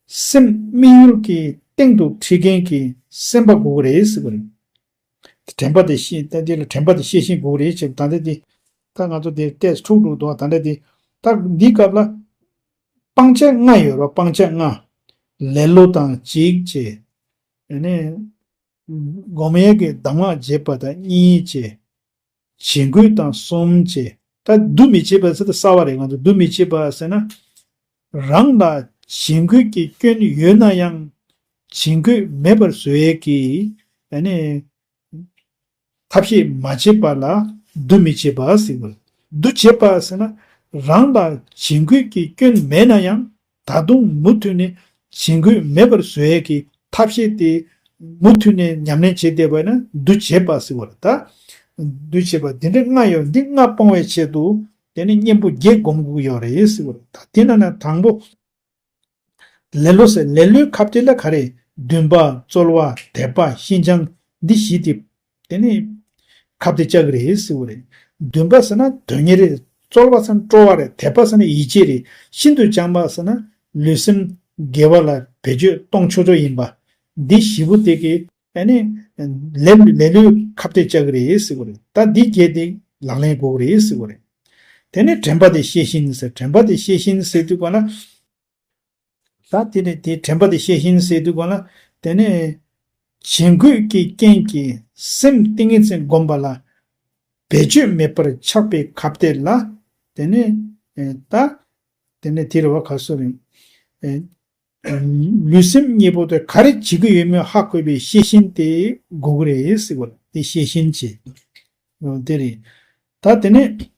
སེམས་དམིགས་ཡུལ་གྱི་སྟེང་དུ་ཁྲིད་མཁན་གྱི་སེམས་པ་དགོས་ཀྱི་རེད་ཟེར་བ་རེད། དྲན་པ་དེ་ཤེས་ད་འདི་ལ་དྲན་པ་དེ་ཤེས་བཞིན་དགོས་ཀྱི་རེད་ཅེས་ད་ལྟ་དེ་ད་ང་ཚོ་དེ་ཏེས་འཁྲུག་འགྲོ་འདུག་ད་ལྟ་དེ་ད་འདི་སྐབས་ལ་སྤང་བྱ་ལྔ་ཡོད་རེད། སྤང་བྱ་ལྔ། ལེ་ལོ་དང་གཅིག་བྱས། ཨ་ནི་སྒོམ་ཡག་གི་གདམས་ངག་རྗེད་པ་དང་གཉིས་བྱས། བྱིང་རྒོད་དང་གསུམ་བྱས། ད་འདུ་མི་བྱེད་པ་ཟེར་ད་གསར་བ་རེད། ང་ཚོ་འདུ་མི་བྱེད་པ་ཟེར་ན། རང་ལ་བྱིང་རྒོད་ཀྱི་སྐྱོན་ཡོད་ན་ཡང་། བྱིང་རྒོད་མེད་པར་བཟོ་ཡས་ཀྱི་ཨ་ནི་ཐབས་ཤེས་མ་བྱེད་པ་ལ་འདུ་མི་བྱེད་པ་ཟེར་བ། འདུ་བྱེད་པ་ཟེར་ན་རང་ལ་བྱིང་རྒོད་ཀྱི་སྐྱོན་མེད་ན་ཡང་ད་དུང་མུ་མཐུད་ནས་བྱིང་རྒོད་མེད་པར་བཟོ་ཡས་ཀྱི་ཐབས་ཤེས་དེ་མུ་མཐུད་ནས་ཉམས་ལེན་བྱེད་བསྡད་པ་ན་འདུ་བྱེད་པ་ཟེར་བ་རེད་ད། འདུ་བྱེད་པ་འདི་འདྲ་ལྔ་ཡོད། འདི་ལྔ་སྤོང་བའི་ཆེད་དུ་དེ་ནི་གཉེན་པོ་བརྒྱད་སྒོམ་དགོས་ཡོད་རེད་ཟེར་བ་རེད་ད། དེ་ན་ན་དང་པོ། ལེ་ལོ་ཟེར་ལེ་ལོའི་ཁ་གཏད་ལ་ག་རེ། འདུན་པ་རྩོལ་བ་དད་པ་ཤིན་སྦྱངས་འདི་བཞི་དེ་དེ་ནི་ཁ་གཏད་བཅག་གི་རེད་ཟེར་བ་རེད། འདུན་པ་ཟེར་ན་དོན་གཉེར་རེད། རྩོལ་བ་ཟེར་ན་སྤྲོ་བ་རེད། དད་པ་ཟེར་ན་ཡིད་ཆེས་རེད། ཤིན་ཏུ་སྦྱངས་པ་ཟེར་ན་ལུས་སེམས་དགེ་བ་ལ་བེད་སྤྱོད་གཏོང་ཆོག་ཆོག་ཡིན་པ། འདི་བཞི་པོ་དེ་གི་ཨ་ནི་ལེ་ལེ་ལོའི་ཁ་གཏད་བཅག་གི་རེད་ཟེར་བ་རེད། ད་འདི་བརྒྱད་དེ་ལག་ལེན་དགོས་གི་རེད་ཟེར་བ་རེད། དེ་ནས་དྲན་པ་དེ་ཤེས་བཞིན་ཟེར། དྲན་པ་དེ་ཤེས་བཞིན་ཟེར་དུས་ག་ལ། ད་དེ་ནས་དེ་དྲན་པ་དེ་ཤེས་བཞིན་ཟེར་དུས་ག་ལ། དེ་ནས་བྱིང་རྒོད་ཀྱི་རྐྱེན་གྱིས་སེམས་ཏིང་ངེ་འཛིན་སྒོམ་པ་ལ་བེད་སྤྱོད་མེད་པར་ཆགས་པའི་ཁ་གཏད་ལ། དེ་ནས་ཨེ་ད་དེ་ནས་དེ་རེད་བ། ག་སོ་རེད། ཨེ་ལུས་སེམས་གཉིས་པོ་དེ་ག་རེ་བྱེད་ཀྱི་ཡོད་མེད་ཧ་གོ་བའི་ཤེས་བཞིན་དེ་དགོས་ཀྱི་རེད་ཟེར་བ་དེ་ཤེས་བཞིན་བྱེད། དེ་རེད། ད་དེ་ནས།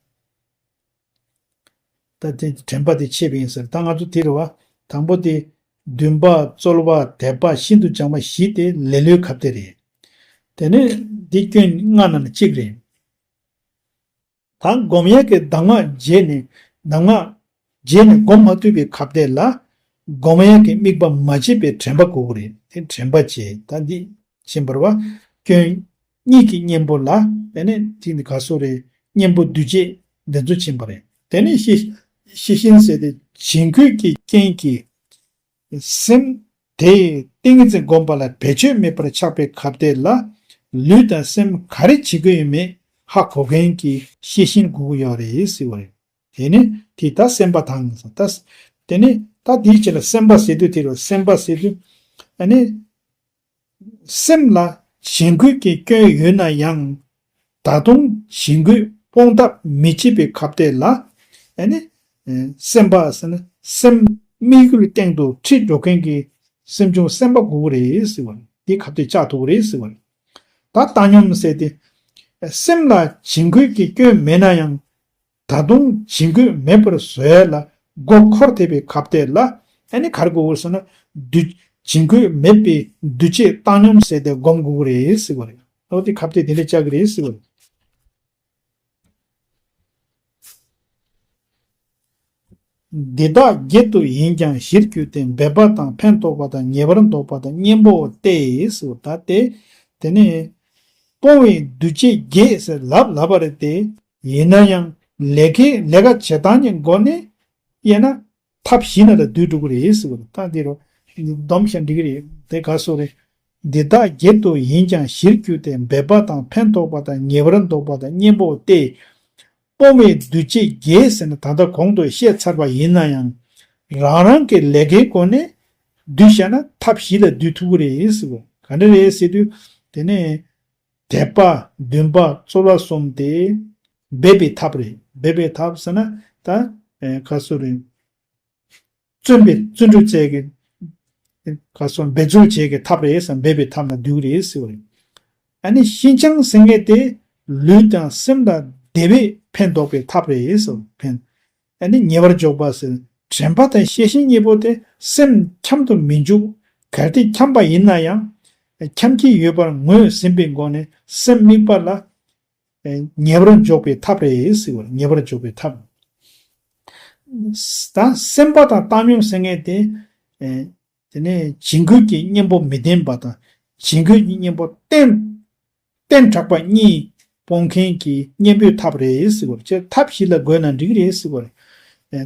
ད་དེ་དྲན་པ་དེ་ཆད་པ་ཡིན་ཟེར། ད་ང་ཚོ་དེ་རེད་བ། དང་པོ་དེ་འདུན་པ་རྩོལ་བ་དད་པ་ཤིན་ཏུ་སྦྱངས་པ་བཞི་དེ་ལེ་ལོའི་ཁ་གཏད་རེད། དེ་ནས་འདི་སྐྱོན་ལྔ་ནང་ནས་གཅིག་རེད། ད་སྒོམ་ཡག་གི་གདམས་ངག་རྗེས་ནས་གདམས་ངག་རྗེས་ནས་སྒོམ་མ་ཐུབ་པའི་ཁ་གཏད་ལ། སྒོམ་ཡག་གི་དམིགས་པ་མ་བརྗེད་པའི་དྲན་པ་དགོས་ཀྱི་རེད། དེ་དྲན་པ་བྱེད། ད་འདི་ཕྱིན་པར་བ། སྐྱོན་གཉིས་ཀྱི་གཉེན་པོ་ལ། དེ་ནས་དེ་ནི་ག་སོ་རེད། གཉེན་པོ་འདུ་བྱེད་འདི་ཚོ་ཕྱིན་པ་རེད། དེ་ནས་ཤེས་ཤེས་བཞིན་ཟེར་ཏེ་བྱིང་རྒོད་ཀྱི་རྐྱེན་གྱིས་སེམས་དེ་ཏིང་ངེ་འཛིན་སྒོམ་པ་ལ་བེད་སྤྱོད་མེད་པར་ཆགས་པའི་ཁ་གཏད་ལ། ལུས་དང་སེམས་ག་རེ་བྱེད་ཀྱི་ཡོད་མེད་ཧ་གོ་མཁན་གྱི་ཤེས་བཞིན་དགོས་ཀྱི་ཡོད་རེད་ཟེར་བ་རེད། དེ་ནི་དེ་ལྟར་སེམས་པ་དང་ད། དེ་ནི་ད་དེའི་ཆེད་ལ་སེམས་པ་ཟེར་དུས་དེ་རུ་སེམས་པ་ཟེར་དུས་ཨ་ནི། སེམས་ལ་བྱིང་རྒོད་ཀྱི་སྐྱོན་ཡོད་ན་ཡང་། ད་དུང་བྱིང་རྒོད་སྤོང་ཐབས་མི་བྱེད་པའི་ཁ་གཏད་ལ། ཨ་ནི། སེམས་པ་ཟེར་ན་སེམས་དམིགས་ཡུལ་སྟེང་དུ་ཁྲིད་འགྲོ་མཁན་གྱི་སེམས་བྱུང་སེམས་པ་དགོས་ཀྱི་རེད་ཟེར་བ་རེད། དེ་ཁ་གཏད་བཅག་ཐུབ་ཀྱི་རེད་ཟེར་བ་རེད། ད་བཏང་སྙོམས་ཟེར་ཏེ། སེམས་ལ་བྱིང་རྒོད་ཀྱི་སྐྱོན་མེད་ན་ཡང་། ད་དུང་བྱིང་རྒོད་མེད་པར་བཟོ་ཡ་ལ་མགོ་འཁོར་ཐེབས་པའི་ཁ་གཏད་ལ། ཨ་ནི་ག་རེ་དགོས་ཀྱི་ཟེར་ན། འདུ་བྱིང་རྒོད་མེད་པའི་འདུ་བྱེད་བཏང་སྙོམས་ཟེར་ཏེ་སྒོམ་དགོས་ཀྱི་རེད་ཟེར་བ་རེད། འོ་དེ་ཁ་གཏད་དེ་འདྲ་བཅག་གི་རེད་ཟེར་བ་རེད། འདི་དག་བརྒྱད་དུ་ཡིན་ཀྱང་གཞིར་གྱུར་ཏེ། འབད་པ་དང་ཕན་འདོགས་པ་དང་ཉེ་བར་འདོགས་པ་དང་གཉེན་པོ་སྟེ་ཟེར་བ་ད་སྟེ། དེ་ནས་སྤོང་བའི་འདུ་བྱེད་བརྒྱད་ཟེར་ལབ་ལབ་པ་རེད་དེ། ཡིན་ན་ཡང་ལས་ཀའི་ལས་ཀ་བྱེད་སྟངས་ཀྱི་སྒོ་ནས་དབྱེ་ན་ཐབས་བཞི་ནང་ལ་བསྡུས་འགྲོ་གི་རེད་ཟེར་བ་ད་འདི་རུ་སྡོམ་བྱས་འགྲིག་གི་རེད། དེ་ག་སོ་རེད། འདི་དག་བརྒྱད་དུ་ཡིན་ཀྱང་གཞིར་གྱུར་ཏེ། འབད་པ་དང་ཕན་འདོགས་པ་དང་ཉེ་བར་འདོགས་པ་དང་གཉེན་པོ་སྟེ། སྤོང་བའི་འདུ་བྱེད་བརྒྱད་ཟེར་ན་ད་ལྟ་གོང་དུ་བཤད་ཚར་བ་ཡིན་ན་ཡང་། རང་རང་གི་ལས་ཀའི་སྒོ་ནས་བསྡུས་བྱས་ན་ཐབས་བཞི་ལ་བསྡུས་ཐུབ་ཀྱི་རེད་ཟེར་བ། ག་འདྲ་རེད་ཟེར་དུས། དེ་ནས་ དད་པ་འདུན་པ་རྩོལ་བ་གསུམ་དེ་འབད་པའི་ཐབས་རེད། འབད་པའི་ཐབས་ཟེར་ན་ད་ཨེ་ག་སུ་རེད། བརྩོན་པའི་བརྩོན་འགྲུས་བྱེད་ཀྱི་ག་སོ་འབད་རྩོལ་བྱེད་ཀྱི་ཐབས་རེད་ཟེར། འབད་པའི་ཐབས་ན་འདུས་རེད་ཟེར་བ་རེད། ཨ་ནི་ཤིན་སྦྱངས་ཟེར་མཁན་དེ་ལུས་དང་སེམས་ལ་བདེ་བའི་ཕན་འདོགས་པའི་ཐབས་རེད་ཟེར་ཕན། ཨ་ནི་ཉེ་བར་འཇོག་པ་ཟེར། དྲན་པ་དང་ཤེས་བཞིན་གཉིས་པོ་དེ་སེམས་འཁྱམ་དུ་མི་འཇུག་གལ་ཏེ་འཁྱམ་པ་ཡིན་ན་ཡང་འཁྱམ་གྱི་ཡོད་པར་ངོས་ཟིན་པའི་སྒོ་ནས་སེམས་དམིགས་པ་ལ་ཉེ་བར་འཇོག་པའི་ཐབས་རེད་ཟེར་བ། ཉེ་བར་འཇོག་པའི་ཐབས། ད་སེམས་པ་དང་བཏང་སྙོམས་ཟེར་མཁན་དེ། དེ་ནས་བྱིང་རྒོད་ཀྱི་གཉེན་པོ་མི་ལྡན་པ་དང་བྱིང་རྒོད་ཀྱི་གཉེན་པོ་བརྟན་བརྟན་དྲགས་པ་གཉིས་སྤོང་མཁན་གྱི་གཉེན་པོའི་ཐབས་རེད་ཟེར་བ། ཅེས་ཐབས་བཞི་ལ་བགོས་ན་འགྲིག་རེད་ཟེར་བ་རེད།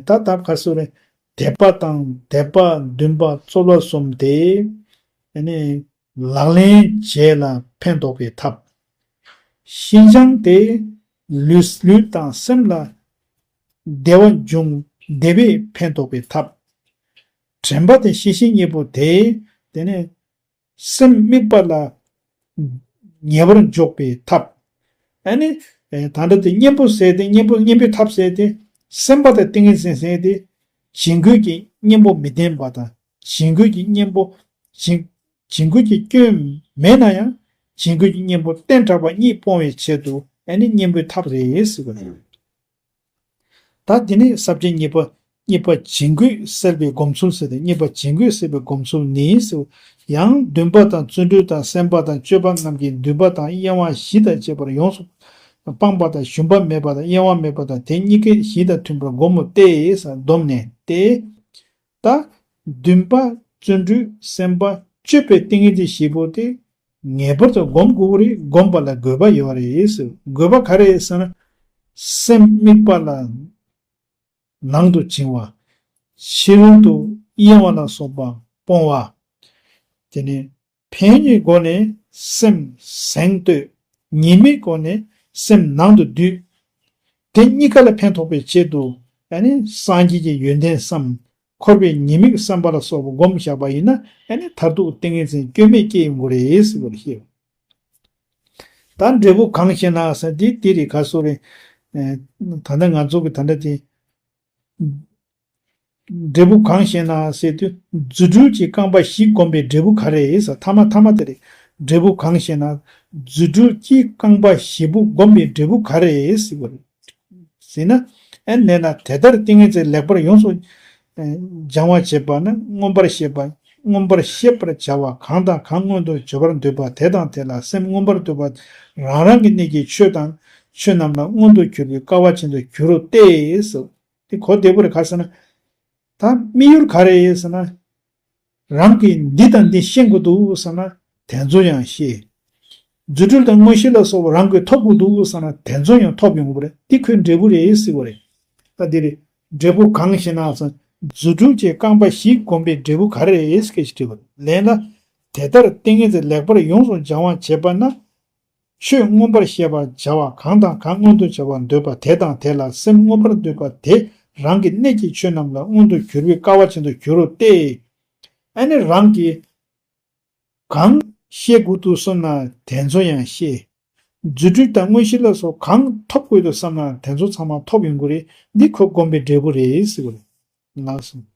ད་ཐབས་ག་སུ་རེད། དད་པ་དང་དད་པ་འདུན་པ་རྩོལ་བ་གསུམ་དེ། དེ་ནས། ལག་ལེན་བྱེད་ལ་ཕན་འདོགས་པའི་ཐབས། ཤིན་སྦྱངས་ཏེ་ལུས་ལུས་དང་སེམས་ལ་བདེ་བ་འབྱུང་བདེ་བའི་ཕན་འདོགས་པའི་ཐབས། དྲན་པ་དང་ཤེས་བཞིན་གཉིས་པོ་དེ། དེ་ནས་སེམས་དམིགས་པ་ལ་ཉེ་བར་འཇོག་པའི་ཐབས། ཨ་ནི་ད་ལྟ་དེ་གཉེན་པོ་ཟེར་ཏེ་གཉེན་པོ་གཉེན་པོའི་ཐབས་ཟེར་ཏེ་སེམས་པ་དང་ཏིང་ངེ་འཛིན་ཟེར་ཏེ་བྱིང་རྒོད་ཀྱི་གཉེན་པོ་མི་ལྡན་པ་དང་བྱིང་རྒོད་ཀྱི་གཉེན་པོ་བྱིང་བྱིང་རྒོད་ཀྱི་སྐྱོན་མེད་ན་ཡང་བྱིང་རྒོད་ཀྱི་གཉེན་པོ་བརྟན་དྲགས་པ་གཉིས་སྤོང་བའི་ཆེད་དུ་ཨ་ནི་གཉེན་པོའི་ཐབས་རེད་ཟེར་བ་རེད། ད་དེ་ནས་ས་བཅད་གཉིས་པ། གཉིས་པ་བྱིང་རྒོད་སེལ་བའི་སྒོམ་ཚུལ་ཟེར་ཏེ་གཉིས་པ་བྱིང་རྒོད་སེལ་བའི་སྒོམ་ཚུལ་ནི་ཟེར། ཡང་འདུན་པ་དང་བརྩོན་འགྲུས་དང་སེམས་པ་དང་སྤྱོད་པ་རྣམས་ཀྱི་འདུན་པ་དང་གཡེང་བ་བཞི་དང་བཅས་པར་ཡོངས་སུ་སྤངས་པ་དང་ཞུམ་པ་མེད་པ་དང་གཡེང་བ་མེད་པ་དང་དེ་གཉིས་ཀའི་གཞི་དང་མཐུན་པར་བསྒོམ་མོ་སྟེ་ཟེར་བསྡོམས་ནས་ཏེ། ད་འདུན་པ་བརྩོན་འགྲུས་སེམས་པ་སྤྱོད་པའི་ཏིང་ངེ་འཛིན་བཞི་པོ་དེ་ངེས་པར་དུ་སྒོམ་དགོས་རེད། སྒོམ་པ་ལ་དགོས་པ་ཡོད་རེད་ཟེར། དགོས་པ་ག་རེ་ཟེར་ན། སེམས་དམིགས་པ་ལ་ནང་དུ་བྱིང་བ། ཕྱི་རོལ་དུ་གཡེང་བ་ལ་སོགས་པ་སྤོང་བ། དེ་ནས་ཕན་ཡོན་སྒོ་ནས་སེམས་གཟེངས་བསྟོད། ཉེས་དམིགས་སྒོ་ནས་སེམས་ནང་དུ་བསྡུས། དེ་གཉིས་ཀ་ལ་ཕན་ཐོགས་པའི་ཆེད་དུ་ཨ་ནི་སངས་རྒྱས་ཀྱི་ཡོན་ཏན་བསམ། འཁོར་བའི་ཉེས་དམིགས་བསམ་པ་ལ་སོགས་པ་སྒོམ་བཞག་པ་ཡིན་ན་ཨ་ནི་མཐར་ཐུག་ཏིང་ངེ་འཛིན་སྐྱོན་མེད་སྐྱེ་ཡོང་གི་རེད་ཟེར་བ་རེད། ད་འབྲས་བུ་གང་ཞེ་ན་ཟེར་འདི་འདི་རེད་ག་སོ་རེད། ད་ལྟ་ང་ཚོ་གི་ད་ལྟ་དེ། འབྲས་བུ་གང་ཞེ་ན་ཟེར་དུས་རྫུ་འཕྲུལ་གྱི་རྐང་པ་བཞི་བསྒོམས་པའི་འབྲས་བུ་ག་རེ་ཟེར། ཐ་མ་ཐ་མ་དེ་རེད། འབྲས་བུ་གང་ཞེ་ན། རྫུ་འཕྲུལ་གྱི་རྐང་པ་བཞི་པོ་བསྒོམས་པའི་འབྲས་བུ་ག་རེ་ཟེར་བ་རེད། ཟེར་ན། ཨེ་ནས་ན་དེ་ལྟར་ཏིང་ངེ་འཛིན་ལེགས་པར་ཡོངས་སུ་སྦྱང་བ་བྱེད་པ་ན་མངོན་པར་ཤེས་པ། མངོན་པར་ཤེས་པར་བྱ་བ་གང་དང་གང་མངོན་དུ་གྱུར་པར་འདོད་པ་དེ་དང་དེ་ལ་སེམས་མངོན་པར་འདོད་པ་རང་རང་གི་གནས་ཀྱི་ཆོས་དང་ཆོས་རྣམས་ལ་མངོན་དུ་གྱུར་པའི་དཀའ་བ་ཆེན་དུ་འགྱུར་རོ་སྟེ་ཟེར། དེ་གོ་བདེ་པོ་རེད་ག་ཟེར་ན། ད་དམིགས་ཡུལ་ག་རེ་ཡིན་ཟེར་ན། རང་གིས་འདི་དང་འདི་ཤེས་དགོས་འདུག་ཟེར་ན་དེ་ཚོ་ཡང་ཤེས། རྫུ་འཕྲུལ་དང་མངོན་ཤེས་ལ་སོགས་པ་རང་གིས་ཐོབ་དགོས་འདུག་ཟེར་ན་དེ་ཚོ་ཡང་ཐོབ་ཡོང་གི་རེད། འདི་ཁོའི་འབྲས་བུ་རེད་ཟེར་བ་རེད། ད་འདི་རེད། འབྲས་བུ་གང་ཞེ་ན་ཟེར། རྫུ་འཕྲུལ་གྱི་རྐང་པ་བཞི་བསྒོམས་པའི་འབྲས་བུ་ག་རེ་རེད་ཟེར་ཞེས་དྲིས་པ་རེད། ལན་ལ། དེ་ལྟར་ཏིང་ངེ་འཛིན་ལེགས་པར་ཡོངས་སུ་སྦྱང་བ་བྱེད་པ་ན། ཆོས་མངོན་པར་ཤེས་པར་བྱ་བ་གང་དང་གང་མངོན་དུ་བྱ་བར་འདོད་པ་དེ་དང་དེ་ལ་སེམས་མངོན་པར་འདོད་པ་དེ་རང་གི་གནད་ཀྱི་ཆོས་རྣམས་ལ་མངོན་དུ་གྱུར་པའི་དཀའ་བ་ཆེན་དུ་འགྱུར་རོ་སྟེ། ཨ་ནི་རང་གིས་གང་ཤེས་དགོས་འདུག་བསམ་ན་དེ་ཚོ་ཡང་ཤེས། རྫུ་འཕྲུལ་དང་མངོན་ཤེས་ལ་སོགས་གང་ཐོབ་དགོས་འདུག་བསམ་ན་དེ་ཚོ་ཚང་མ་ཐོབ་ཡོང་གི་རེད། འདི་ཁོ་སྒོམ་པའི་འབྲས་བུ་རེད་ཟེར་གི་རེད། ལགས་སོ།